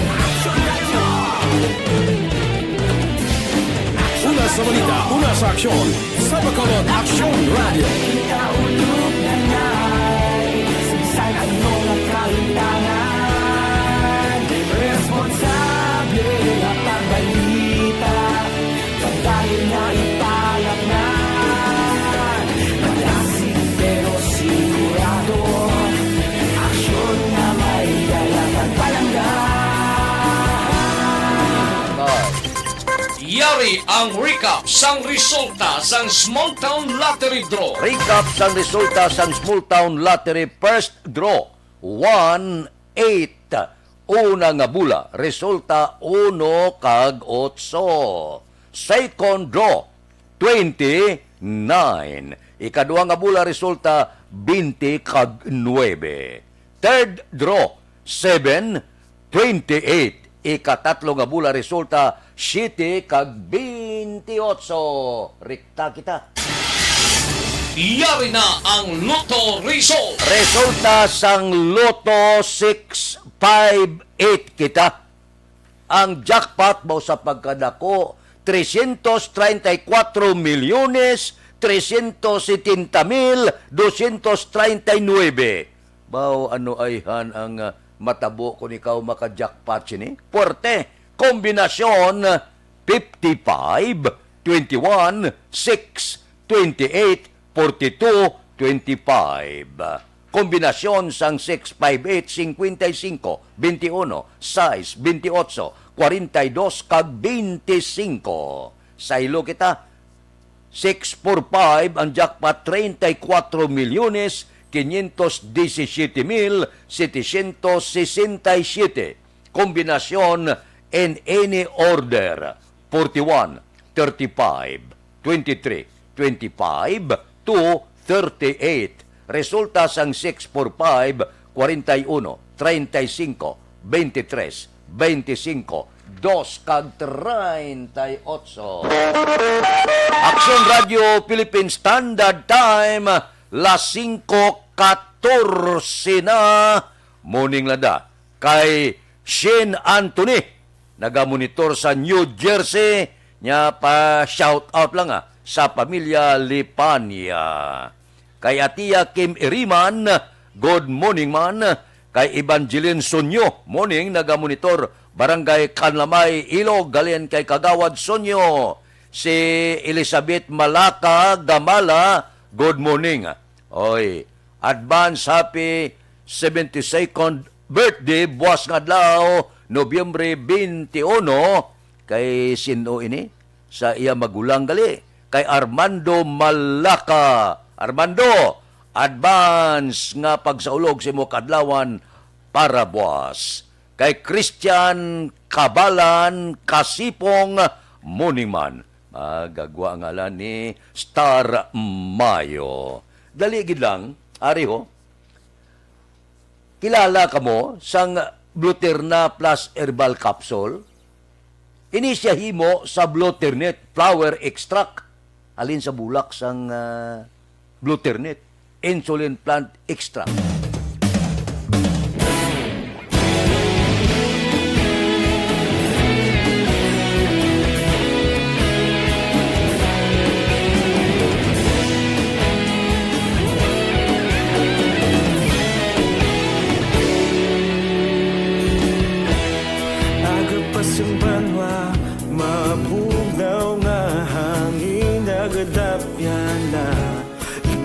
Una sa balita, una sa aksyon, sa Bacolod Aksyon Radyo. Ikaulog na ngay, sa bisan ano nga kahitangan, responsable nga pagbalita. Padayon na ipalapnan, malasig pero sigurado. Aksyon nga may dala kag palangga. Yari ang recap sang resulta sang Small Town Lottery Draw. Recap sang resulta sang Small Town Lottery First Draw, one eight. Una nga bula, resulta uno kag otso. Second draw, twenty-nine. Ikadua nga bula, resulta twenty kag nuebe. Third draw, seven, twenty-eight. Ikatatlo nga bula, resulta siyete kag twenty-eight. Rekta kita. Yari na ang Lotto Result. Resulta sang Lotto six five eight kita. Ang jackpot mao sa pagkadako, trescientos treinta y cuatro milyones trescientos setenta mil doscientos treinta y nuebe. Baw ano ayhan ang, ah, Matabo kon ikaw maka-jackpot sini. Puwerte, kombinasyon fifty-five, twenty-one, six, twenty-eight, forty-two, twenty-five. Kombinasyon sang six, five, eight, cincuenta y cinco, veintiuno, sais, veintiocho, cuarenta y dos, kag veinticinco. Saylo kita, six four five ang jackpot, treinta y cuatro milyones quinientos diecisiete mil setecientos sesenta y siete. Kombinasyon in any order, forty-one, thirty-five, twenty-three, twenty-five, to thirty-eight. Resulta sang six four five, forty-one, treinta y cinco, veintitrés, veinticinco, dos kag treinta y ocho. Aksyon Radio Philippine Standard Time, las singko katorse na. Morning, Lada. Kay Shane Anthony, nagamonitor sa New Jersey, nya pa shout out lang, ah, sa pamilya Lipanya. Kay Atia Kim Iriman, good morning man. Kay Evangeline Sunyo, morning, nagamonitor, Barangay Canlamay, Ilog, halin kay Kagawad Sunyo. Si Elizabeth Malaka Gamala, good morning. Oy, advance happy seventy-second birthday, buwas nga adlaw, Nobyembre twenty-one. Kay sin-o ini? Sa iya magulang gali, kay Armando Malaka. Armando, advance nga pagsaulog sa imo kaadlawan para buwas. Kay Christian Kabalan Kasipong, morning man. Magagwa ang ngalan ni Star Mayo. Dali gid lang, ari ho. Kilala kamo sang Bluterna Plus Herbal Capsule? Ini sia himo sa Bluternet Flower Extract, halin sa bulak sang, ah, Bluternet, Insulin Plant Extract. Aga pa sang banwa, mabugnaw nga hangin, nagadapyan na.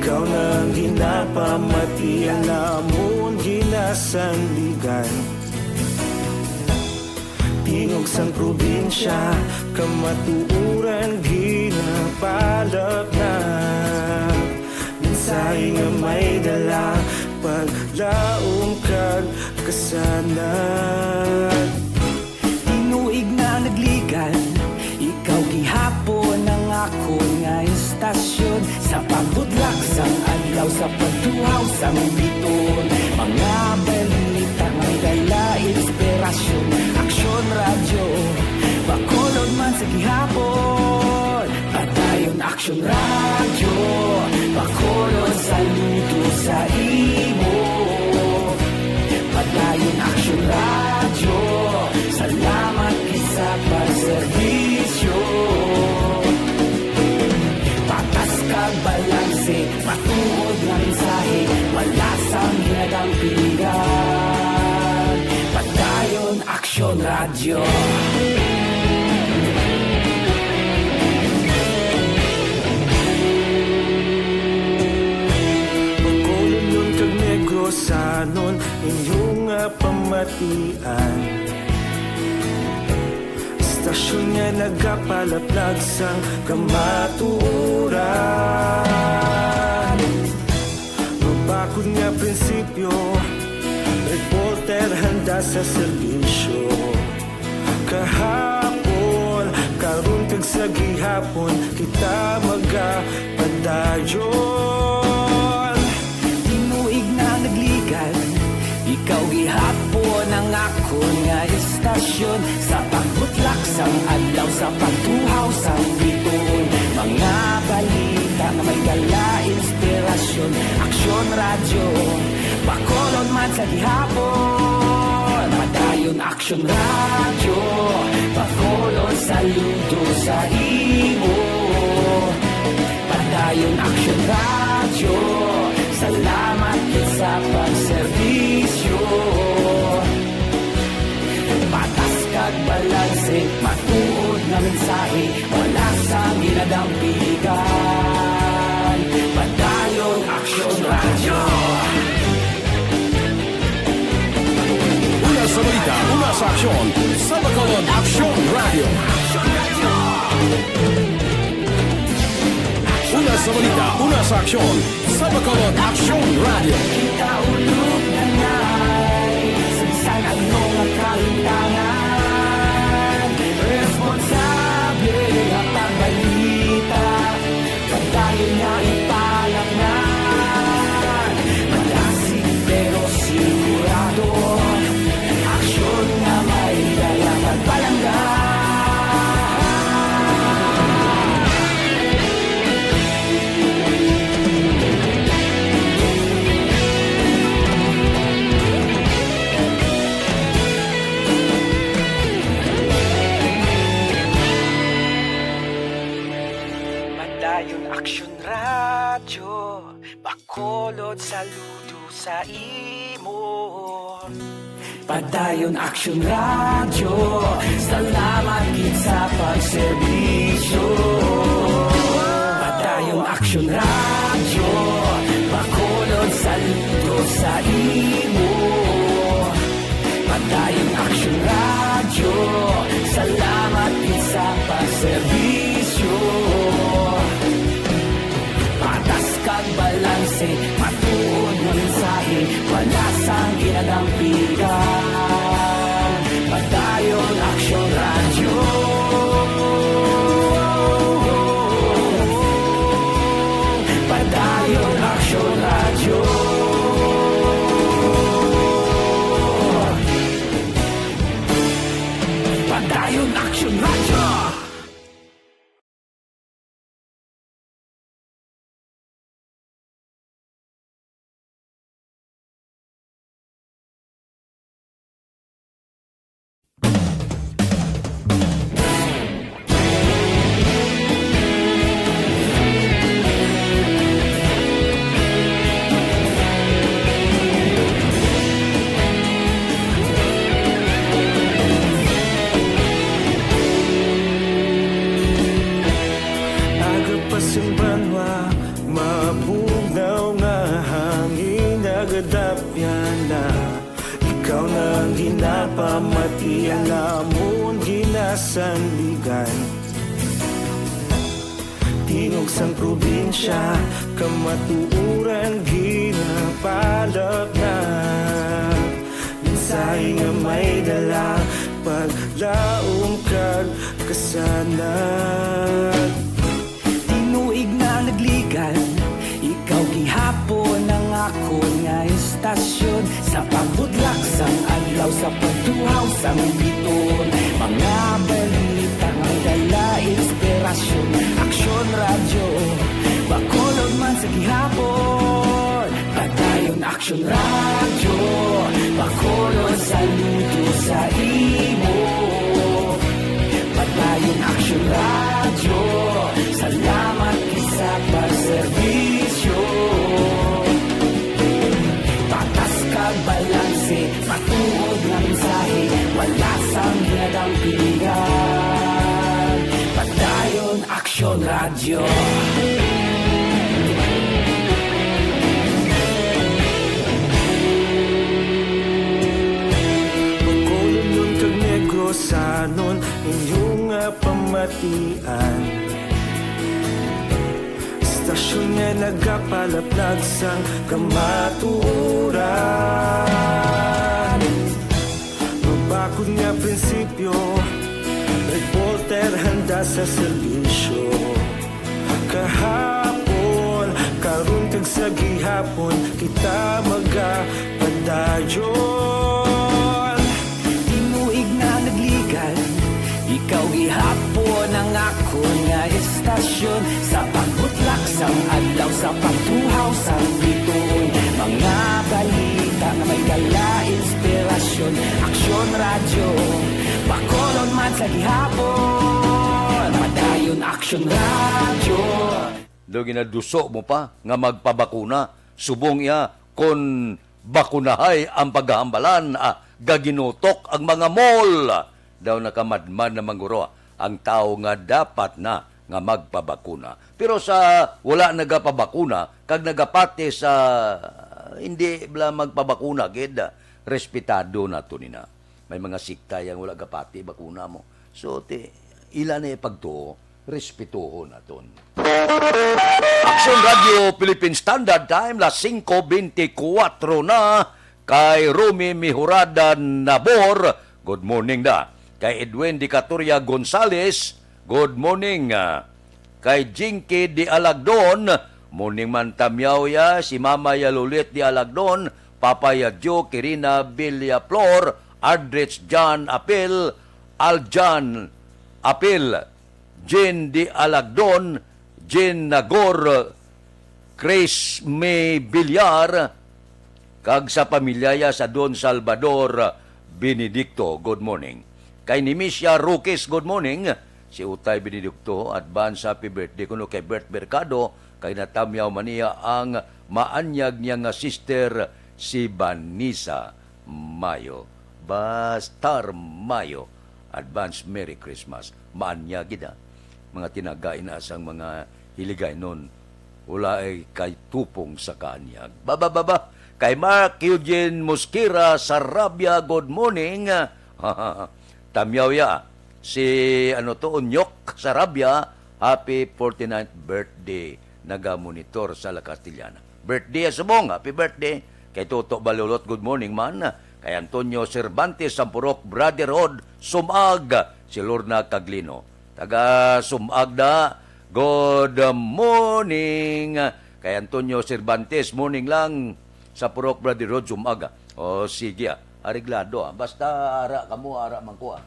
Ikaw na ang ginapamatian namon, ginasandigan. Tingog sang probinsya, kamatuoran, ginapalapnag. Mensahe nga may dala, paglaom kag kasanag. Tinuig na nagligan, ikaw gihapon ang akon nga istasyon. Sa pagbutlak sang adlaw, sa pagtuhaw sang bituon, mga balita may dala inspirasyon. Aksyon Radyo, Bacolod man sa gihapon. Padayon Aksyon Radyo, Bacolod, saludo sa imo. Padayon Aksyon Radyo, salamat gid sa pagserbisyo. Patas kag balanse, matuod nga mensahe, wala sang ginadampingan. Padayon Aksyon Radyo. Bacolodnon kag Negrosanon, inyo nga pamatian. Istasyon nga nagapalaplag sang kamatuoran. Mabakod nga prinsipyo, reporter handa sa serbisyo. Kahapon, karon, kag sa gihapon, kita magapadayon. Tinuig na nagligan, ikaw gihapon ang akon nga istasyon. Sa pagbutlak sang adlaw, sa pagtuhaw sang bituon, mga balita nga may dala inspirasyon. Aksyon Radyo, Bacolod man sa gihapon. Padayon Aksyon Radyo, Bacolod, saludo sa imo. Padayon Aksyon Radyo, salamat gid sa pagserbisyo. Dampigan, Padayon Aksyon Radyo. Una sa balita, una sa aksyon, sa Bacolod Aksyon Radyo. Una sa balita, una sa aksyon, sa Bacolod Aksyon Radyo. Kita ulog na nai, sa bisan ano nga kahintangan, responsable nga pagbalita, padayon nga ipalatnan. Malasig pero sigurado, aksyon nga may dala pagpalangga. Padayon Aksyon Radyo, Bacolod, saludo sa imo. Padayon Aksyon Radyo, salamat gid sa pagserbisyo. Padayon Aksyon Radyo, Bacolod, saludo sa imo. Padayon Aksyon Radyo, salamat gid sa pagserbisyo. Patas kag balanse, matuod nga mensahe, wala sang ginadampigan. Padayon Aksyon Radyo. Padayon Aksyon Radyo. Padayon Aksyon Radyo. Aga pa sing banwa, mabugnaw nga hangin, nagadapyan na. Ikaw na ang ginapamati, ang amon ginasandigan. Tingog sang probinsya, kamatuoran ginapalapnag. Mensahe nga may dala, paglaom kag kasanag. Tinuig na nagligan, ikaw gihapon ang akon nga istasyon. Sa pagbudlak sang adlaw, sa pagtuhaw sang bituon, mga balita nga dala inspirasyon. Aksyon Radyo, Bacolod man sa gihapon. Padayon Aksyon Radyo, Bacolod, saludo sa imo. Padayon Aksyon Radyo, salamat gid sa pagserbisyo. Patas kag balanse, matuod nga mensahe, wala sang ginadampigan. Padayon Aksyon Radyo. Bacolodnon kag Negrosanon, inyo nga pamatian. Istasyon nga nagapalaplag sang kamatuoran. Mabakod nga prinsipyo, reporter handa sa serbisyo. Kahapon, karon kag sa gihapon, kita magapadayon. Tinuig na nagligan, ikaw gihapon ang akon nga istasyon. Sa pagbutlak sang adlaw, sa pagtuhaw sang bituon, mga balita nga may dala inspirasyon. Aksyon Radyo, Bacolod man sa gihapon. Padayon Aksyon Radyo. Daw ginaduso mo pa nga magpabakuna, subong iya kon bakunahay ang paghambalan, ah, gaginutok ang mga mall. Daw nakamadmad na mangguro ang tawo nga dapat na nga magpabakuna. Pero sa wala nagapabakuna, kag nagapati sa hindi bala magpabakuna gid, respetado nato nina. May mga sikta yang wala gapati bakuna mo. So, ti, ila na ipagtuo, respetuhon naton. Action Radio Philippine Standard Time, las singko beintikwatro na. Kay Romy Mihurada Nabor, good morning da. Kay Edwin Dicatoria Gonzales, good morning. Ah, kay Jinky Di Alagdon, morning man tamyaw ya, si Mama ya Lulit Di Alagdon, Papa ya Joe, Kirina Villaflor, Aldrich John Apil, Aljan Apil, Jean Di Alagdon, Jean Nagor, Chris May Villar, kag sa pamilya ya sa Don Salvador Benedicto, good morning. Kay Nimisia Roques, good morning. Si Utay Benedicto, advance happy birthday kuno kay Bert Mercado, kay natamyaw man niya ang maanyag niya nga sister, si Vanessa Mayo. Bastar Mayo. Advance Merry Christmas. Maanyag gid, ah. Mga tinaga ina sang mga Hiligaynon, wala ay kay tupong sa kaanyag. Baba, baba. Kay Mark Eugene Mosquera Sarabia, good morning. Tamyaw ya. Si, ano to, Unyok Sarabia, happy forty-ninth birthday. Nagamonitor sa La Castellana. Birthday, subong, happy birthday. Kay Toto Balulot, good morning man. Kay Antonio Cervantes, Sampurok Brotherhood, Sumag, si Lorna Caglino. Taga Sumag da, good morning. Kay Antonio Cervantes, morning lang, Sampurok Brotherhood, Sumag. O, sige, ah. Areglado, ah. Basta ara kamo, ara man ko, ah.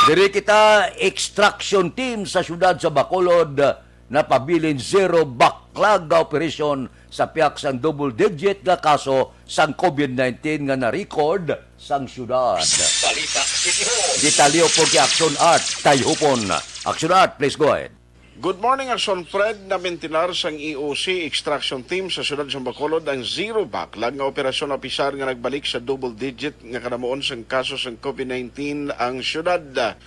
Diri kita, extraction team sa siyudad sa Bacolod, napabilin zero backlog nga operasyon sa pihak sang double digit nga kaso sang COVID nineteen nga na-record sang siyudad. Balita City Hall. Detalye pod kay Action Art Tayhupon. Action Art, please go ahead. Good morning, Action Fred. Namentinar sang E O C extraction team sa siyudad sa Bacolod ang zero backlog nga operasyon, apisar nga nagbalik sa double digit nga kanamuon sang kaso sang COVID nineteen ang siyudad.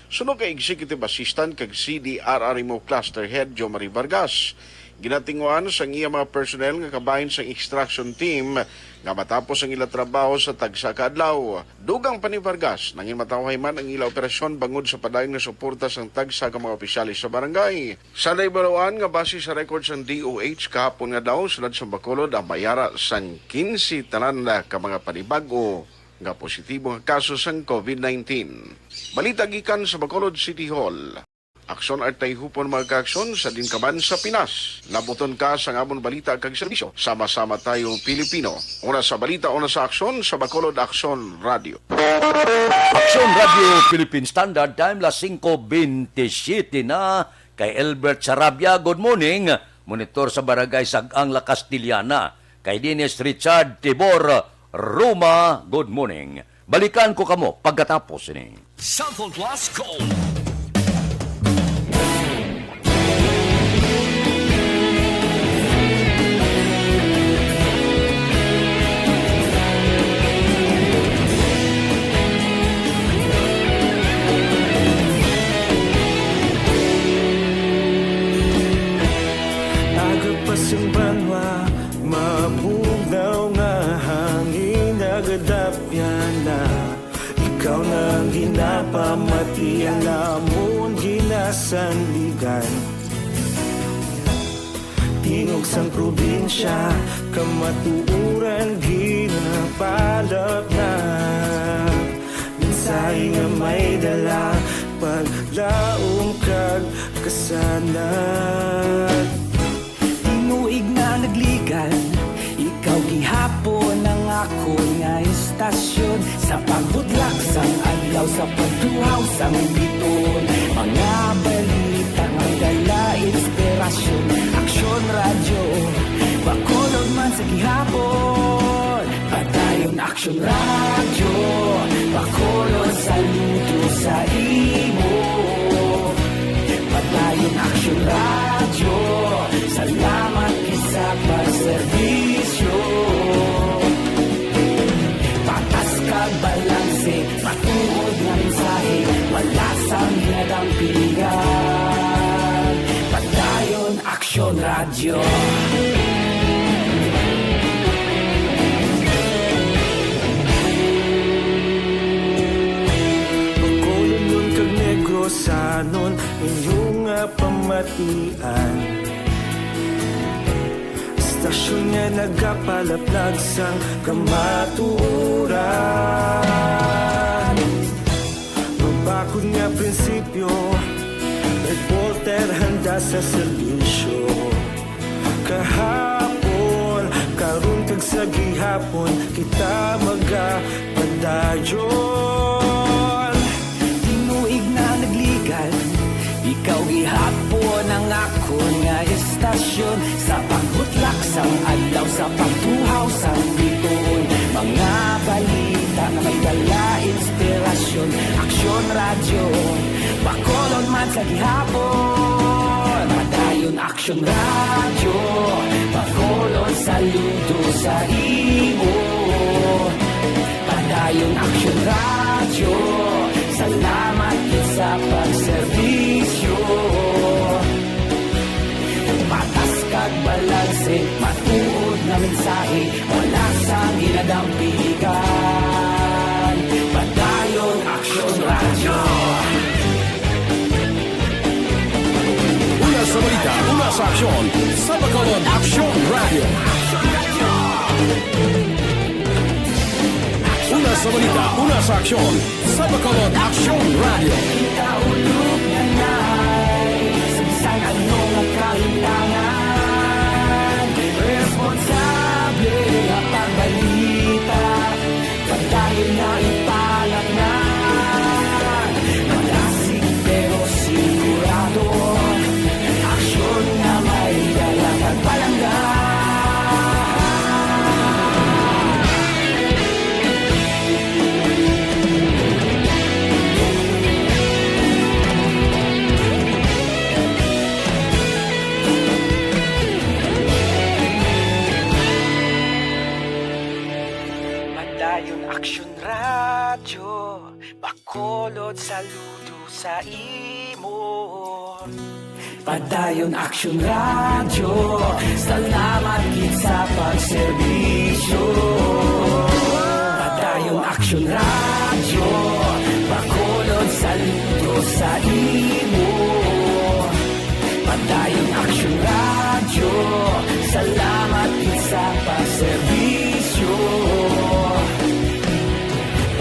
Suno kay Executive Assistant kag C D R R M O Cluster Head Jomari Vargas, ginatinguhan sang iya mga personnel nga kabahin sang extraction team nga matapos ang ila trabaho sa tagsa ka adlaw. Dugang pa ni Vargas, nanginmatawhay man ang ila operasyon bangod sa padayon nga suporta sang tagsa ka mga opisyales sa barangay. Sa naibaluan nga base sa record sang D O H kahapon nga adlaw, siyudad sa Bacolod ang may ara sang quince tanan ka mga panibag-o nga positibo nga kaso sang COVID nineteen. Balita gikan sa Bacolod City Hall. Aksyon Art Tayhupon, mga kaaksyon, sa diin ka man sa Pinas. Nabuton ka sang amon balita kag serbisyo. Sama-sama tayo, Pilipino. Una sa balita, una sa aksyon, sa Bacolod Aksyon Radio. Aksyon Radio Philippine Standard Time, las singko bentisiete na. Kay Elbert Sarabia, good morning. Monitor sa Barangay Sag-ang, La Castellana. Kay Dennis Richard Tibor Roma, good morning. Balikan ko kamo pagkatapos ini. Sample Plus Gold. Aga pa sang banwa, mabugnaw nga hangin nagadapyan na. Ikaw na ang ginapamati, ang amon ginasandigan. Tingog sang probinsya, kamatuoran ginapalapnap. Mensahe nga may dala, paglaom kag kasanag. Tinuig na nagligan, ikaw gihapon ang akon nga istasyon. Sa pagbudlak sang adlaw, sa pagduhaw sang biton, mga balita nga dala inspirasyon. Aksyon Radyo, Bacolod man sa gihapon. Padayon Aksyon Radyo, Bacolod, saludo sa imo. Padayon Aksyon Radyo, salamat gid sa pagserbisyo. Patas kag balanse, matuod nga mensahe, wala sang ginadampigan. An istasyon nga nagapalaplag sang kamatuoran. Mabakod nga prinsipyo, reporter handa sa serbisyo. Kahapon, karon, kag sa gihapon, kita magapadayon. Tinuig na nagligal, ikaw gihapon ang akon nga istasyon. Sa pagbutlak sang adlaw, sa pagtuhaw sang bituon, mga balita nga may dala inspirasyon. Aksyon Radyo, Bacolod man sa gihapon. Padayon Aksyon Radyo, Bacolod, saludo sa imo. Padayon Aksyon Radyo, salamat gid sa pagserbisyo. Patas kag balanse, matuod nga mensahe, wala sang ginadampigan. Padayon Aksyon Radyo. Una sa balita, una sa aksyon, sa Bacolod Aksyon Radyo. Una sa balita, una sa aksyon, sa Bacolod Aksyon Radyo. Kita ulog na nay, sa bisan ano nga kahitangan, responsable nga pagbalita. Padayon na ipalaknag, malasig pero sigurado, aksyon nga may dala kag palangga. Padayon Aksyon Radyo, Bacolod, saludo sa imo. Padayon Aksyon Radyo, salamat gid sa pagserbisyo. Padayon Aksyon Radyo, Bacolod, saludo sa imo. Padayon Aksyon Radyo, salamat gid sa pagserbisyo.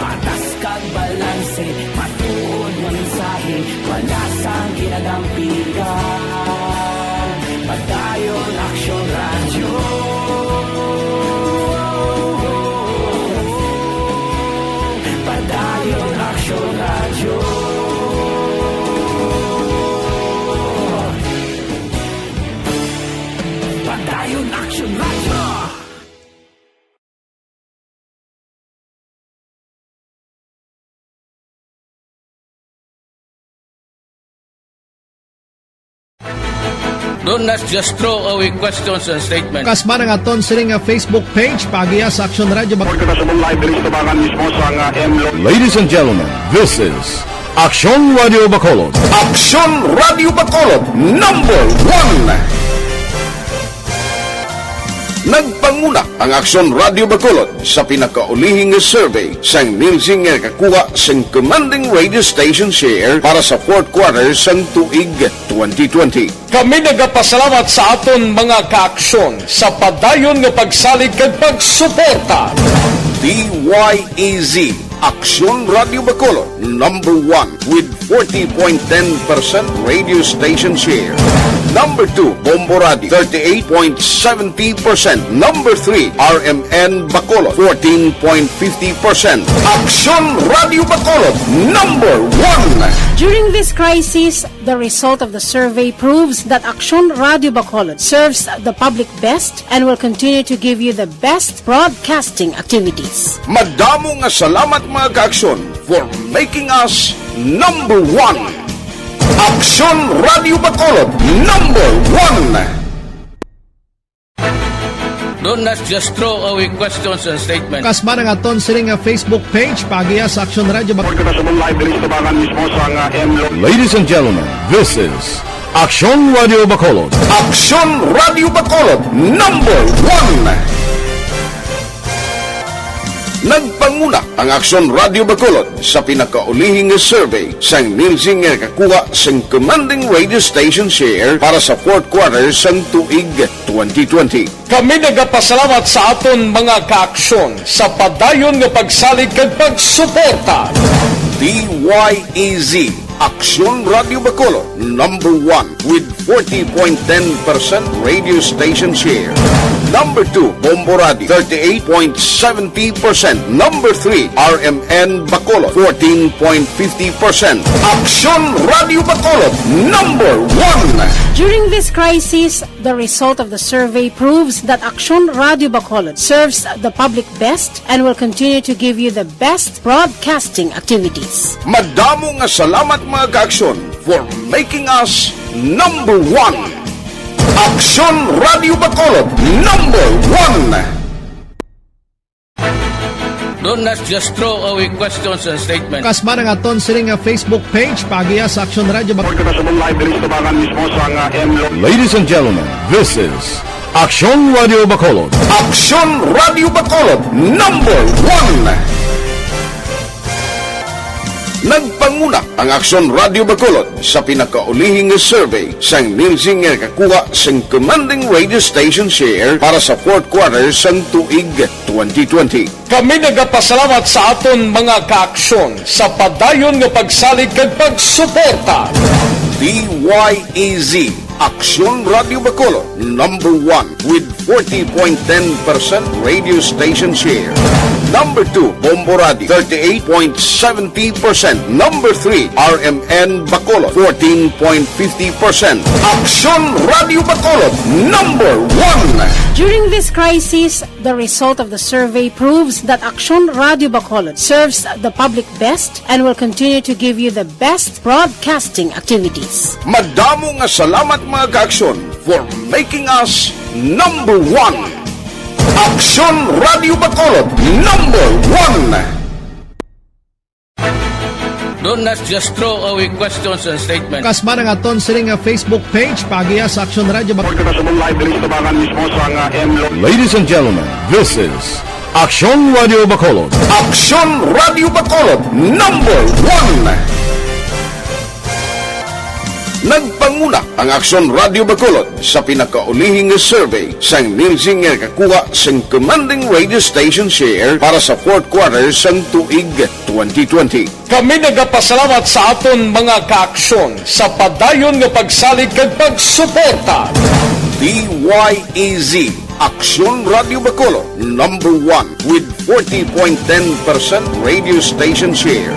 Patas kag balanse, matuod nga mensahe, wala sang ginadampigan. Padayon Aksyon Radyo. Padayon Aksyon Radyo. Padayon Aksyon Radyo. Do not just throw away questions and statements. Kasba na nga aton sini nga Facebook page, paagiha sa Aksyon Radyo Bac- Report kita sa live diri sa tubangan mismo sa nga M Lo- Ladies and gentlemen, this is Aksyon Radyo Bacolod. Aksyon Radyo Bacolod, number one. Nagpanguna ang Aksyon Radyo Bacolod sa pinakaulihi nga survey sang Nielsen nga nakakuha sang commanding radio station share para sa fourth quarter sang tuig twenty twenty. Kami nagapasalamat sa aton mga kaaksyon sa padayon nga pagsalig kag pagsuporta. D Y E Z, Aksyon Radyo Bacolod, number one with forty point ten percent radio station share. Number two, Bombo Radio, thirty-eight point seventy percent. Number three, R M N Bacolod, fourteen point fifty percent. Aksyon Radyo Bacolod, number one. During this crisis, the result of the survey proves that Aksyon Radyo Bacolod serves the public best and will continue to give you the best broadcasting activities. Madamo nga salamat, mga kaaksyon, for making us number one. Aksyon Radyo Bacolod, number one. Do not just throw away questions and statements. Kasba na nga aton sini nga Facebook page, paagiha sa Aksyon Radyo Bac- Report kita sa live diri sa tubangan mismo sa nga M Lo- Ladies and gentlemen, this is Aksyon Radyo Bacolod. Aksyon Radyo Bacolod, number one. Nagpanguna ang Aksyon Radio Bacolod sa pinakaulihing survey sang Nielsen nga nakakuha sang commanding radio station share para sa fourth quarter sang tuig twenty twenty. Kami nagapasalamat sa aton mga kaaksyon sa padayon nga pagsalig kag pagsuporta. D Y E Z, Aksyon Radio Bacolod, number one with forty point ten percent radio station share. Number two, Bombo Radio, thirty-eight point seventy percent. Number three, R M N Bacolod, fourteen point fifty percent. Aksyon Radio Bacolod, number one. During this crisis, the result of the survey proves that Aksyon Radio Bacolod serves the public best and will continue to give you the best broadcasting activities. Madamo nga salamat, mga kaaksyon, for making us number one. Aksyon Radio Bacolod, number one. Don't not just throw away questions and statements. Kasma ang aton sining nga Facebook page, paagiha sa Aksyon Radio Bacolod. Kita sa live diri sa tubangan mismo sa nga M Lo. Ladies and gentlemen, this is Aksyon Radio Bacolod. Aksyon Radio Bacolod, number one. Nagpanguna ang Aksyon Radio Bacolod sa pinakaulihing survey sang Nielsen nga nakakuha sang commanding radio station share para sa fourth quarter sang tuig twenty twenty. Kami nagapasalamat sa aton mga kaaksyon sa padayon nga pagsalig kag pagsuporta. D Y E Z, Aksyon Radio Bacolod, number one with forty point ten percent radio station share. Number two, Bombo Radio, thirty-eight point seventy percent. Number three, R M N Bacolod, fourteen point fifty percent. Aksyon Radio Bacolod, number one. During this crisis, the result of the survey proves that Aksyon Radio Bacolod serves the public best and will continue to give you the best broadcasting activities. Madamo nga salamat, mga kaaksyon, for making us number one. Aksyon Radio Bacolod, number one. Don't not just throw away questions and statements. Kasma ang aton sining nga Facebook page, paagiha sa Aksyon Radio Bacolod. Kita sa live diri sa tubangan mismo sa nga M Lo. Ladies and gentlemen, this is Aksyon Radio Bacolod. Aksyon Radio Bacolod, number one. Nagpanguna ang Aksyon Radio Bacolod sa pinakaulihing survey sang Nielsen nga nakakuha sang commanding radio station share para sa fourth quarter sang tuig twenty twenty. Kami nagapasalamat sa aton mga kaaksyon sa padayon nga pagsalig kag pagsuporta. D Y E Z, Aksyon Radio Bacolod, number one with forty point ten percent radio station share.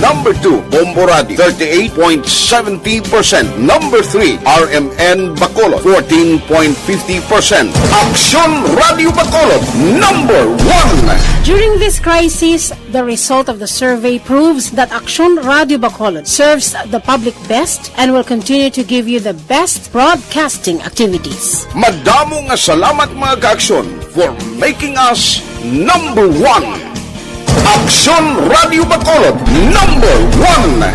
Number two, Bombo Radio, thirty-eight point seventy percent. Number three, R M N Bacolod, fourteen point fifty percent. Aksyon Radio Bacolod, number one. During this crisis, the result of the survey proves that Aksyon Radio Bacolod serves the public best and will continue to give you the best broadcasting activities. Madamo nga salamat, mga kaaksyon, for making us number one. Aksyon Radio Bacolod, number one.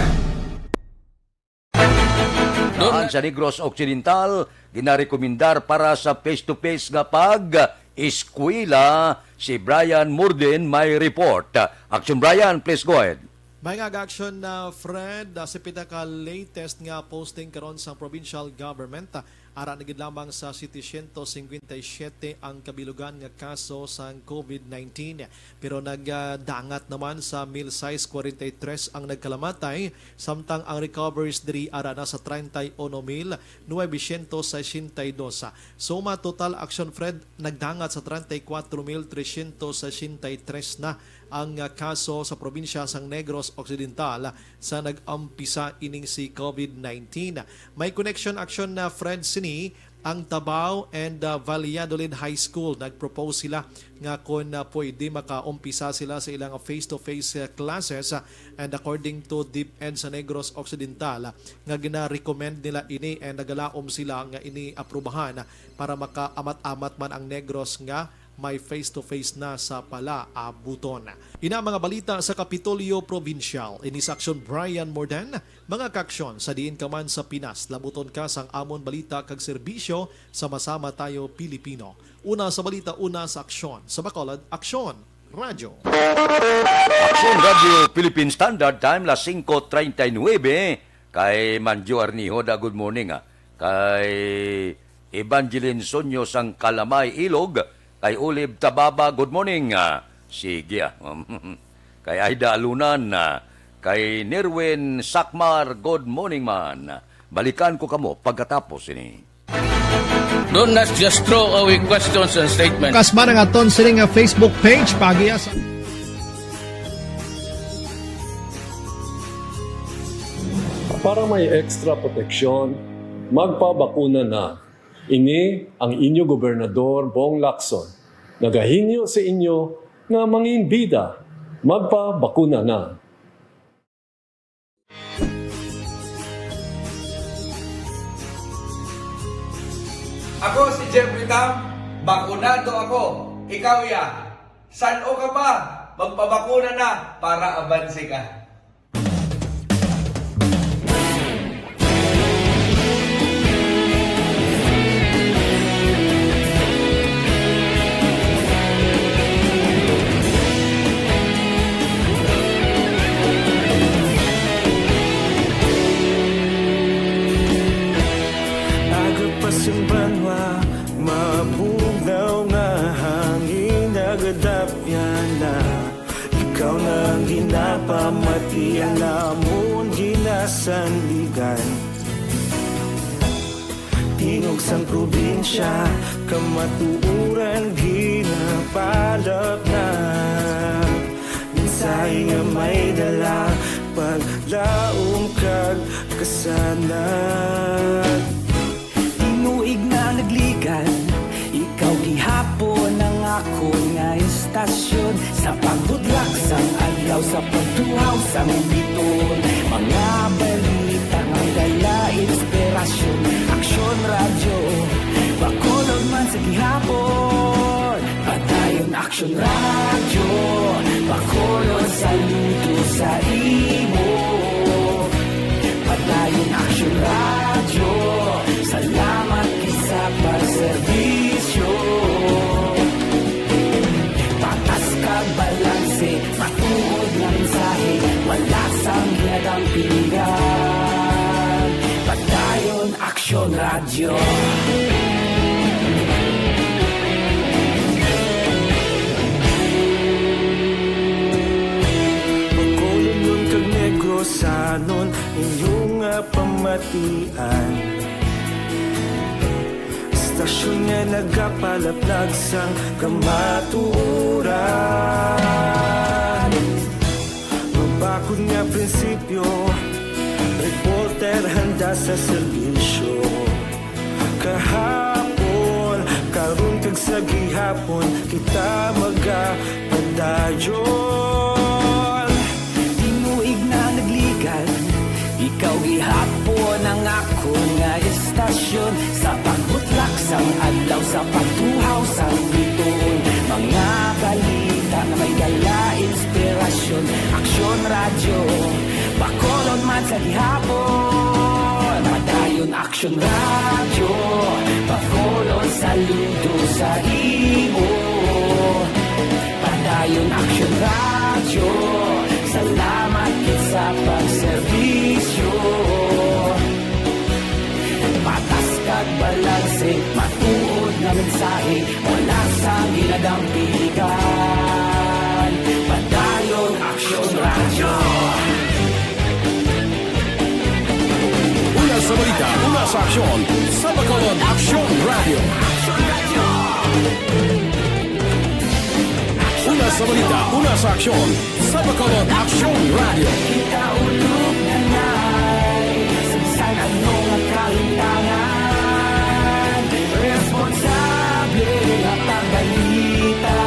Daan sa Negros Occidental, ginarekomendar para sa face-to-face nga pag-eskwela si Brian Morden, may report. Action, Brian, please go ahead. May nga action na, Fred, ah, sa pinaka-latest nga posting karon sa provincial government, ah, ara na gid lamang sa setecientos cincuenta y siete ang kabilugan nga kaso sang COVID nineteen. Pero nagdangat naman sa mil sais kwarenta y tres ang nagkalamatay, samtang ang recoveries diri ara na sa treinta y uno mil novecientos sesenta y dos. Suma total, action, Fred, nagdangat sa treinta y cuatro mil trescientos sesenta y tres na ang, ah, kaso sa probinsya sang Negros Occidental sa nag-umpisa ining si COVID nineteen. May connection, action, na, Fred, sini ang Tabaw and, ah, Valladolid High School. Nag-propose sila nga kon, ah, pwede makaumpisa sila sa ilang face-to-face, ah, classes, ah, and according to DepEd sa Negros Occidental, ah, nga gina-recommend nila ini and nagalaom sila nga ini aprubahan, ah, para makaamat-amat man ang Negros nga may face-to-face na sa palaabuton. Ina mga balita sa Kapitolyo Provincial. Ini sa Aksyon, Brian Morden. Mga kaaksyon, sa diin ka man sa Pinas, labuton ka sang amon balita kag serbisyo, sama-sama tayo Pilipino. Una sa balita, una sa aksyon. Sa Bacolod, aksyon! Radyo. Aksyon Radyo Philippine Standard Time, las singko treinta y nueve. Kay Manjo Arnihoda, good morning, ah. Kay Evangeline Sonyo sang Kalamay, Ilog. Kay Olive Tababa, good morning, ah. Sige, ah. Kay Aida Alunan, ah. Kay Nerwin Sakmar, good morning man. Balikan ko kamo pagkatapos ini. Do not just throw away questions and statements. Kasma nga aton sini nga Facebook page, paagi sa Para may extra proteksyon, magpabakuna na. Ini ang inyo Gobernador, Bong Lacson, nagahinyo sa inyo nga manginbida, magpabakuna na. Ako si Jeffrey Tam, bakunado ako. Ikaw ya, san-o ka pa? Magpabakuna na para abanse ka. Aga pa sing banwa, mabugnaw nga hangin nagadapyan na. Ikaw na ang ginapamati, ang amon ginasandigan. Tingog sang probinsya, kamatuoran ginapalapnag. Mensahe nga may dala, paglaom kag kasanag. Tinuig na nagligan, ikaw gihapon ang akon nga istasyon. Sa pagbudlak sang adlaw, sa pagtuhaw sang biton, mga balita nga dala inspirasyon. Aksyon Radyo, Bacolod man sa gihapon. Padayon Aksyon Radyo, Bacolod, saludo sa imo. Padayon Aksyon Radyo, salamat gid sa pagserbisyo. Patas kag balanse, matuod nga mensahe, wala sang ginadampigan. Padayon Aksyon Radyo. Bacolodnon kag Negrosanon, inyo nga pamatian. Istasyon nga nagapalaplag sang kamatuoran. Mabakod nga prinsipyo, reporter handa sa serbisyo. Kahapon, karon kag sa gihapon, kita magapadayon. Tinuig na nagligan, ikaw gihapon ang akon nga istasyon. Sa pagbutlak sang adlaw, sa pagtuhaw sang bituon, mga balita nga may dala inspirasyon. Aksyon Radyo, Bacolod man sa gihapon. Padayon Aksyon Radyo, Bacolod, saludo sa imo. Padayon Aksyon Radyo, salamat gid sa pagserbisyo. Patas kag balanse, matuod nga mensahe, wala sang ginadampigan. Padayon Aksyon Radyo. Una sa balita, una sa aksyon, sa Bacolod Aksyon Radyo. Una sa balita, una sa aksyon, sa Bacolod Aksyon Radyo. Kita ulog na nay, sa bisan ano nga kalimtangan, responsable nga pagbalita.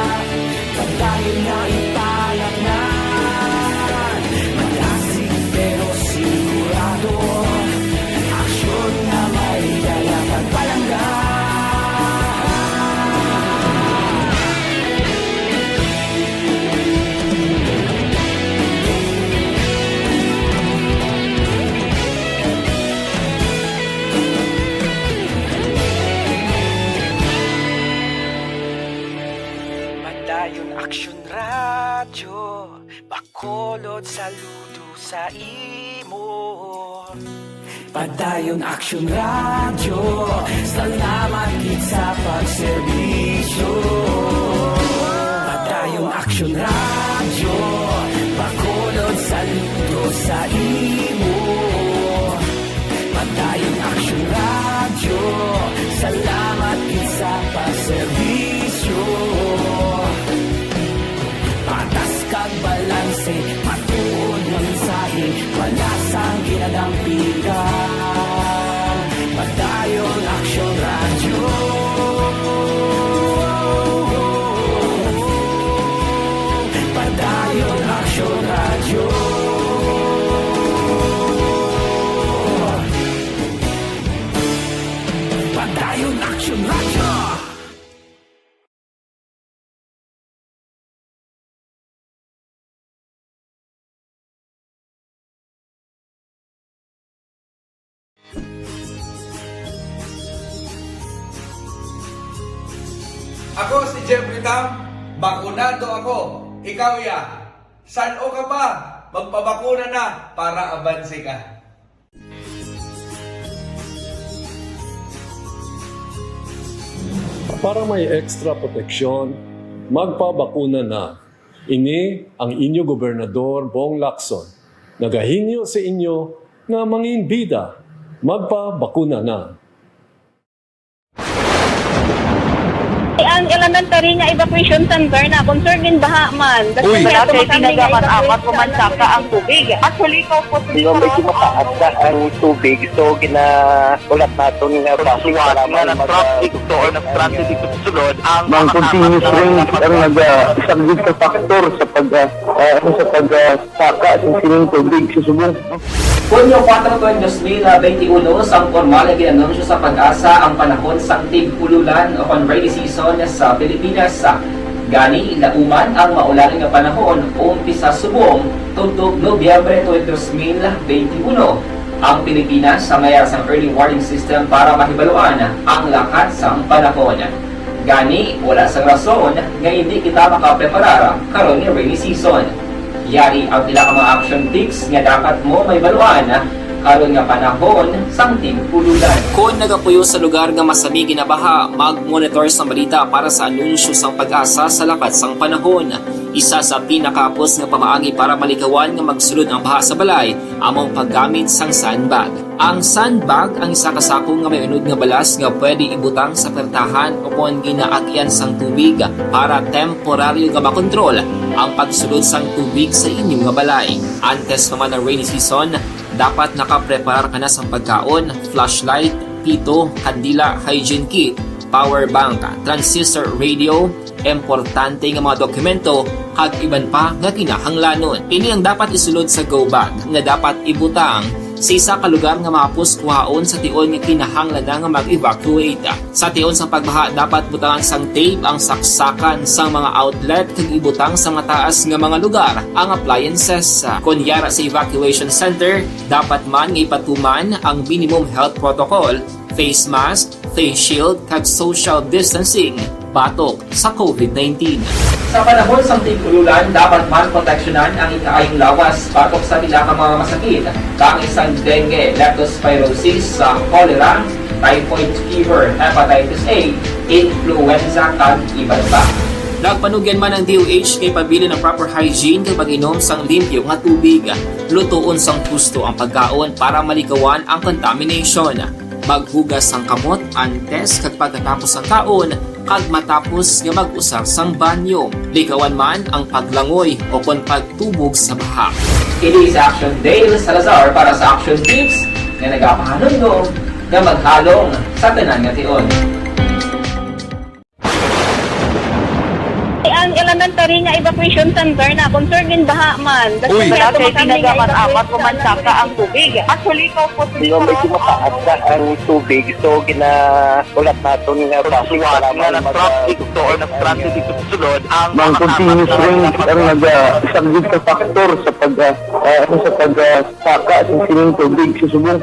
Padayon nga ipalatnan, malasig pero sigurado. Aksyon nga may dala kag palangga. Kulod saludo sa imo. Padayon Aksyon Radyo, salamat gid sa pagserbisyo. Padayon Aksyon Radyo, Bacolod, saludo sa imo. Padayon Aksyon Radyo, salamat gid sa pagserbisyo. Patas kag balanse, matuod nga mensahe, wala sang ginadampigan. Padayon Aksyon Radyo. Padayon Aksyon Radyo. Padayon Aksyon Radyo. Ako si Jeffrey Tam, bakunado ako. Ikaw ya, san-o ka pa? Magpabakuna na para abanse ka. Para may extra proteksyon, magpabakuna na. Ini ang inyo Gobernador, Bong Lacson, nagahingyo sa inyo nga manginbida, magpabakuna na. Ang elementary nga evacuation center na concern gid baha man. Uy. Wala kay tinaga man amat kumansaka ang tubig. Actually, ikaw po. Di ba, medyo mataas na ang tubig, so gina-, ulat naton nga traffic, salamat nga mag-, traffic to or nag-traffic dito sa sulod, ang mga continuous rain ang nag-, ah, isang big factor sa pag, ah, ah, ano, sa pag, ah, saka sa sining tubig sa subong. Hunyo kuwatro, tuig dos mil benti uno, sang pormal nga gin-anunsyo sa PAGASA ang panahon sang tig-ululan o kon rainy season sa Pilipinas. Gani, lauman ang maulan nga panahon, umpisa subong, tubtob Nobyembre tuig dos mil benti uno. Ang Pilipinas sa may ara sang early warning system para mahibaluan ang lakat sang panahon. Gani, wala sang rason nga indi kita makapreparar karon nga rainy season. Yari ang pila ka mga action tips nga dapat mo mahibaluan karon nga panahon sang tig-ululan. Kon nagapuyo sa lugar nga masami ginabaha, mag-monitor sang balita para sa anunsyo sang PAGASA sa lakat sang panahon. Isa sa pinakahapos nga pamaagi para malikawan nga magsulod ang baha sa balay amo ang paggamit sang sandbag. Ang sandbag ang isa ka sako nga may unod nga balas nga pwede ibutang sa pertahan o kon ginaagyan sang tubig para temporaryo nga makontrol ang pagsulod sang tubig sa inyo nga balay. Antes pa man ang rainy season, dapat nakapreparar ka na sang pagkaon, flashlight, pito, kandila, hygiene kit, power bank, transistor radio, importante nga mga dokumento, kag iban pa nga kinahanglanon. Ini ang dapat isulod sa go bag nga dapat ibutang sa isa ka lugar nga mahapos kuhaon sa tion nga kinahanglan na nga mag-evacuate. Sa tion sang pagbaha, dapat butangan sang tape ang saksakan sang mga outlet kag ibutang sa mataas nga mga lugar ang appliances. Kon yara sa evacuation center, dapat man nga ipatuman ang minimum health protocol, face mask, face shield, kag social distancing batok sa COVID nineteen. Sa panahon sang tig-ululan, dapat man proteksyonan ang ikaayong lawas batok sa pila ka mga masakit, kaangay sang dengue, leptospirosis, sa cholera, typhoid fever, hepatitis A, influenza, kag iban pa. Nagpanugyan man ang D O H nga ipabilin ang proper hygiene kag pag-inom sang limpyo nga tubig. Lutoon sang husto ang pagkaon para malikawan ang contamination. Maghugas sang kamot antes kag pagkatapos sang kaon, kag matapos nga mag-usar sang banyo. Likawan man ang paglangoy o kon pagtubog sa baha. Ini si Action Dale Salazar para sa Action Tips nga nagapahanumdom nga maghalong sa tanan nga tion. Ang elementary nga evacuation center na concern gid baha man. Uy. Wala kay tinaga man amat kumansaka ang tubig. Actually, ikaw po. Di ba, medyo mataas na ang tubig, so gina-, ulat naton nga traffic, salamat nga mag-, traffic to or nag-traffic dito sa sulod, ang mga continuous rain ang nag-, ah, isang big factor sa pag, ah, ah, ano, sa pag, ah, saka sa sining tubig sa subong.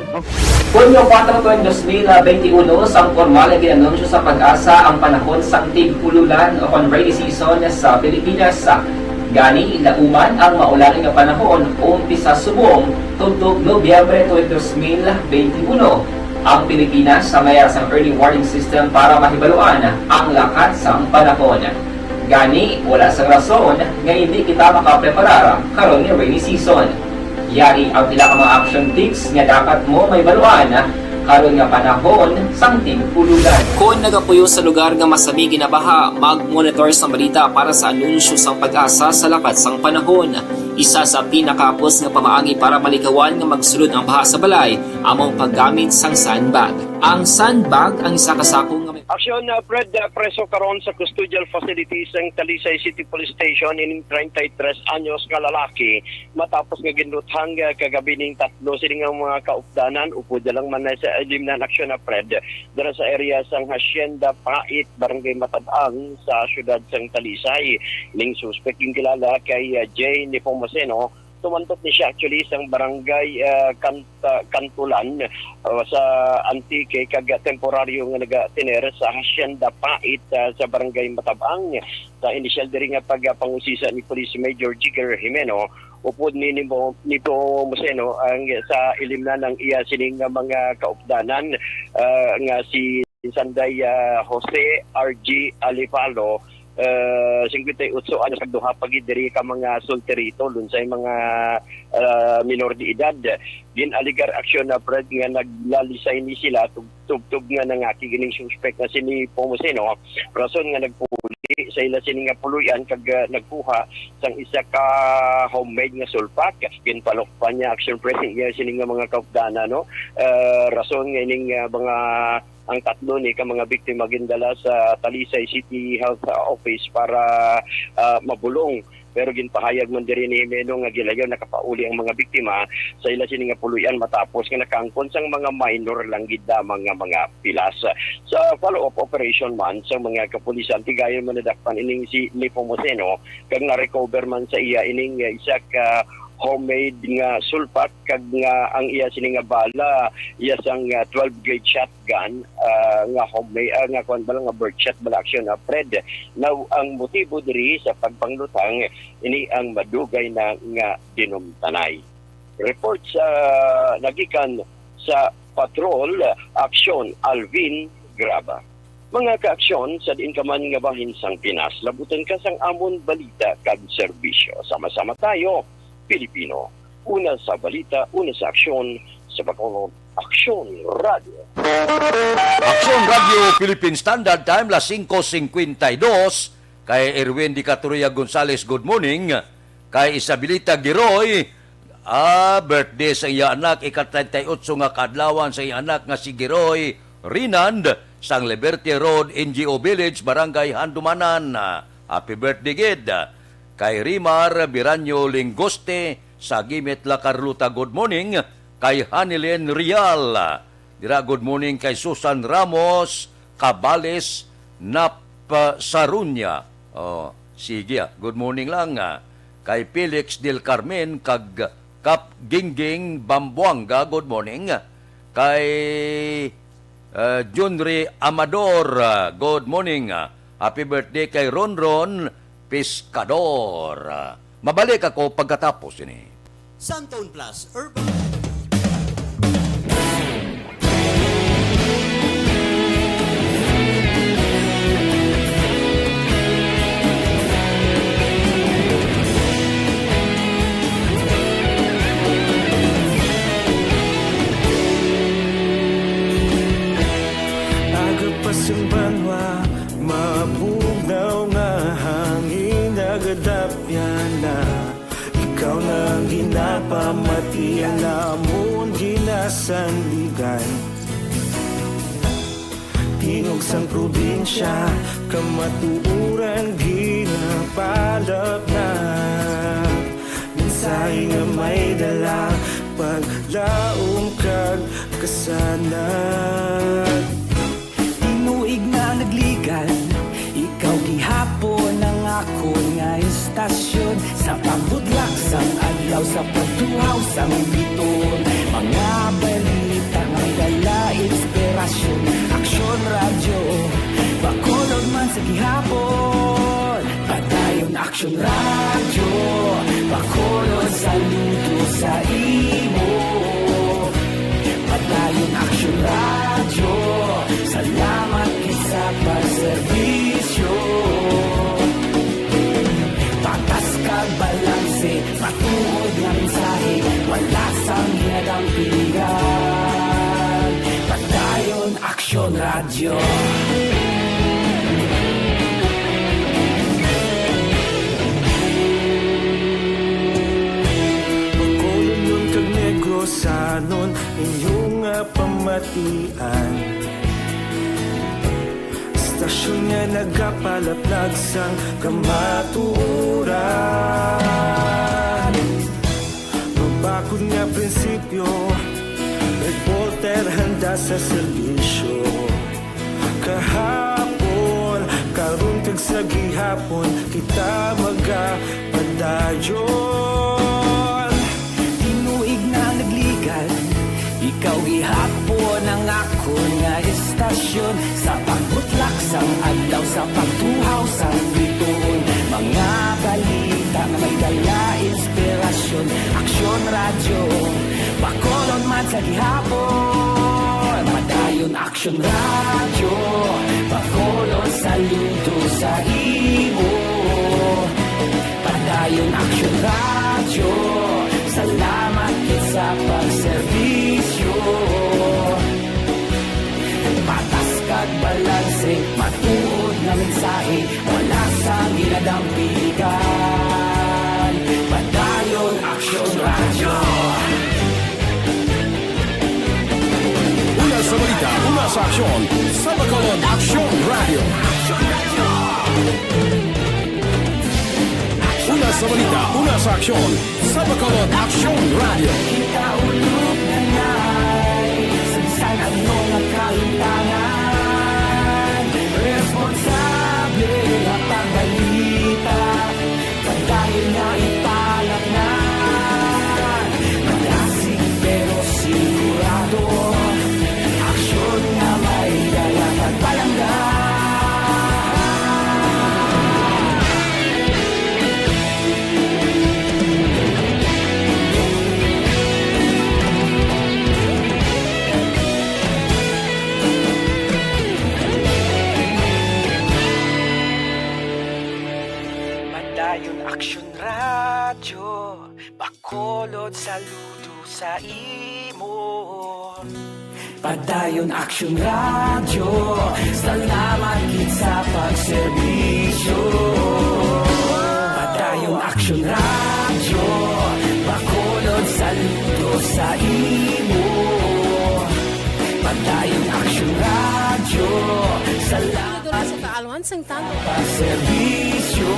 Hunyo kuwatro, tuig dos mil benti uno, sang pormal nga gin-anunsyo sa PAGASA ang panahon sang tig-ululan o kon rainy season sa Pilipinas. Gani, lauman ang maulan nga panahon umpisa subong tubtob Nobyembre twenty twenty-one. Ang Pilipinas sa may sang early warning system para mahibaluan ang lakat sang panahon. Gani, wala sang rason nga hindi kita makapreparar karon nga rainy season. Yari ang pila ka mga action tips nga dapat mo mahibaluan karon nga panahon sang tingkulugan. Kon nagapuyo sa lugar nga masami ginabaha, mag-monitor sa balita para sa anunsyo sang PAGASA sa lakat sang panahon. Isa sa pinakahapos nga pamaagi para malikawan nga magsulod ang baha sa balay amo ang paggamit sang sandbag. Ang sandbag ang isa ka sako nga may Aksyon, uh, Fred, uh, preso karon sa custodial facility sang Talisay City Police Station ining treinta y tres anyos nga lalaki matapos nga ginluthang, uh, kagabi ning tatlo sini nga mga kaupdanan upod na lang man na sa ilimnan aksyon, uh, Fred, dira sa area sang Hacienda Pait, Barangay Matabang sa siyudad sang Talisay. Ning suspek ginkilala kay, uh, Jay Nepomuceno. Tumantot ni siya actually sang barangay, ah, Kanta-, Kantulan, ah, sa Antique, kag temporaryo nga nagatener sa Hacienda Pait, ah, sa barangay Matabang. Sa inisyal diri nga pagpangusisa ni Police Major Jigger Jimeno, upod ni Nimo-, Nepomuceno ang sa ilimnan ang iya sining nga mga kaupdanan, ah, nga si Sanday, ah, Jose R G Alipalo, ah, singkwenta y otso anyos, kag duha pa gid diri ka mga solterito, lunsay mga, ah, minor de edad. Gin-alegar aksyon na, Fred, nga naglalisay ni sila tub-, tubtob nga nangakig ining suspek nga si Nepomuceno, rason nga nagpuli sa ila sini nga puloy-an kag, ah, nagkuha sang isa ka homemade nga sulpak. Ginpalukpan niya aksyon, Fred, niya sini nga mga kaupdanan, no? Ah, rason nga ining, ah, mga ang tatlo ni ka mga biktima gindala sa Talisay City Health Office para, ah, mabulong. Pero ginpahayag man diri ni Jimeno nga gilayon nakapauli ang mga biktima sa ila sini nga puloy-an matapos nga nakaangkon sang mga minor lang gid lamang nga mga pilas. Sa follow-up operation man sa mga kapulisan, tigayon man nadakpan ining si Nepomuceno kag na-recover man sa iya ining, ah, isa ka homemade nga sulpak kag nga ang iya sini nga bala iya sang, ah, twelve gauge shotgun, ah, nga homemade, ah, nga kuan bala nga birdshot bala aksyon, ah, Fred. Now, ang motibo diri sa pagpangluthang ini ang madugay na nga dinumtanay. Report sa nagikan sa Patrol Aksyon, Alvin Graba. Mga kaaksyon, sa diin ka man nga bahin sang Pinas, labutan ka sang amon balita kag serbisyo. Sama-sama tayo, Pilipino. Una sa balita, una sa aksyon, sa Bacolod Aksyon Radio. Aksyon Radio Philippine Standard Time, las singko singkwenta y dos. Kay Erwin Di Caturia Gonzales, good morning. Kay Isabelita Giroy, ah, birthday sa iya anak, ika-treinta y ocho nga kaadlawan sa iya anak nga si Giroy Rinand, sang Liberte Road, N G O Village, Barangay Handumanan. Happy birthday gid. Kay Rimar Biranyo Lingoste sa Gimit, La Carlota, good morning. Kay Hanilen Real, dira, good morning. Kay Susan Ramos Cabales Napasarunya. Oh, sige, ah. Good morning lang, ah. Kay Felix Del Carmen kag Kap Gingging Bambuanga, good morning. Kay, ah, Junri Amador, ah, good morning. Ah, happy birthday kay Ronron Pescador. Ah, mabalik ako pagkatapos ini. Santon Plus Urban. Aga pa sang banwa, mabugnaw nga hangin nagadapyan na. Ikaw na ang ginapamati, ang amon ginasandigan. Tingog sang probinsya, kamatuoran ginapalap na. Mensahe nga may dala, paglaom kag kasanag. Tinuig na nagligan, ikaw gihapon ang akon nga istasyon. Sa pagbudlak sang adlaw, sa pagtuhaw sang biton, mga balita nga dala inspirasyon. Aksyon Radyo, Bacolod man sa gihapon. Padayon Action Radio, Bacolod, saludo sa imo. Padayon Action Radio, salamat gid sa pagserbisyo. Patas kag balanse, matuod nga mensahe, wala sang ginadampigan. Padayon Action Radio. Bacolodnon kag Negrosanon, inyo nga pamatian. Estasyon nga nagapalaplag sang kamatuoran. Mabakod nga prinsipyo, reporter handa sa serbisyo. Kahapon, karon kag sa gihapon, kita magapadayon. Tinuig na nagligad, ikaw gihapon ang akon nga estasyon. Sa pagbutlak sang adlaw, sa pagtuhaw sang bituon, mga balita nga may dala inspirasyon. Aksyon Radyo, Bacolod man sa gihapon. Padayon Aksyon Radyo, Bacolod, saludo sa imo. Padayon Aksyon Radyo, salamat gid sa pagserbisyo. Patas kag balanse, matuod nga mensahe, wala sang ginadampigan. Padayon Aksyon Radyo. Una sa balita, una sa aksyon, sa Bacolod Aksyon Radyo. Una sa balita, una sa aksyon, sa Bacolod Aksyon Radyo. Kita ulog na nay, sa bisan ano nga kahimtangan, responsable nga pagbalita, padayon nga ipalatnan, malasig pero sigurado, aksyon nga may dala kag palangga. Padayon Aksyon Radyo, Bacolod, saludo sa imo. Padayon Aksyon Radyo, salamat gid sa pagserbisyo. Padayon Aksyon Radyo, Bacolod, saludo sa imo. Padayon Aksyon Radyo, salamat Dula sa kaalwan sang tanod. Pagserbisyo.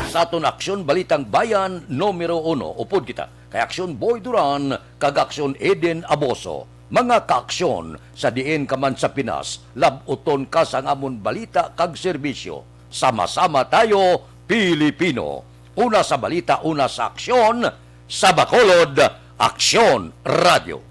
Sa aton Aksyon Balitang Bayan numero uno, upod kita kay Aksyon Boy Duran kag Aksyon Eden Aboso. Mga kaaksyon, sa diin ka man sa Pinas, lab-uton ka sang amon balita kag serbisyo. Sama-sama tayo, Pilipino. Una sa balita, una sa aksyon, sa Bacolod, Aksyon Radyo.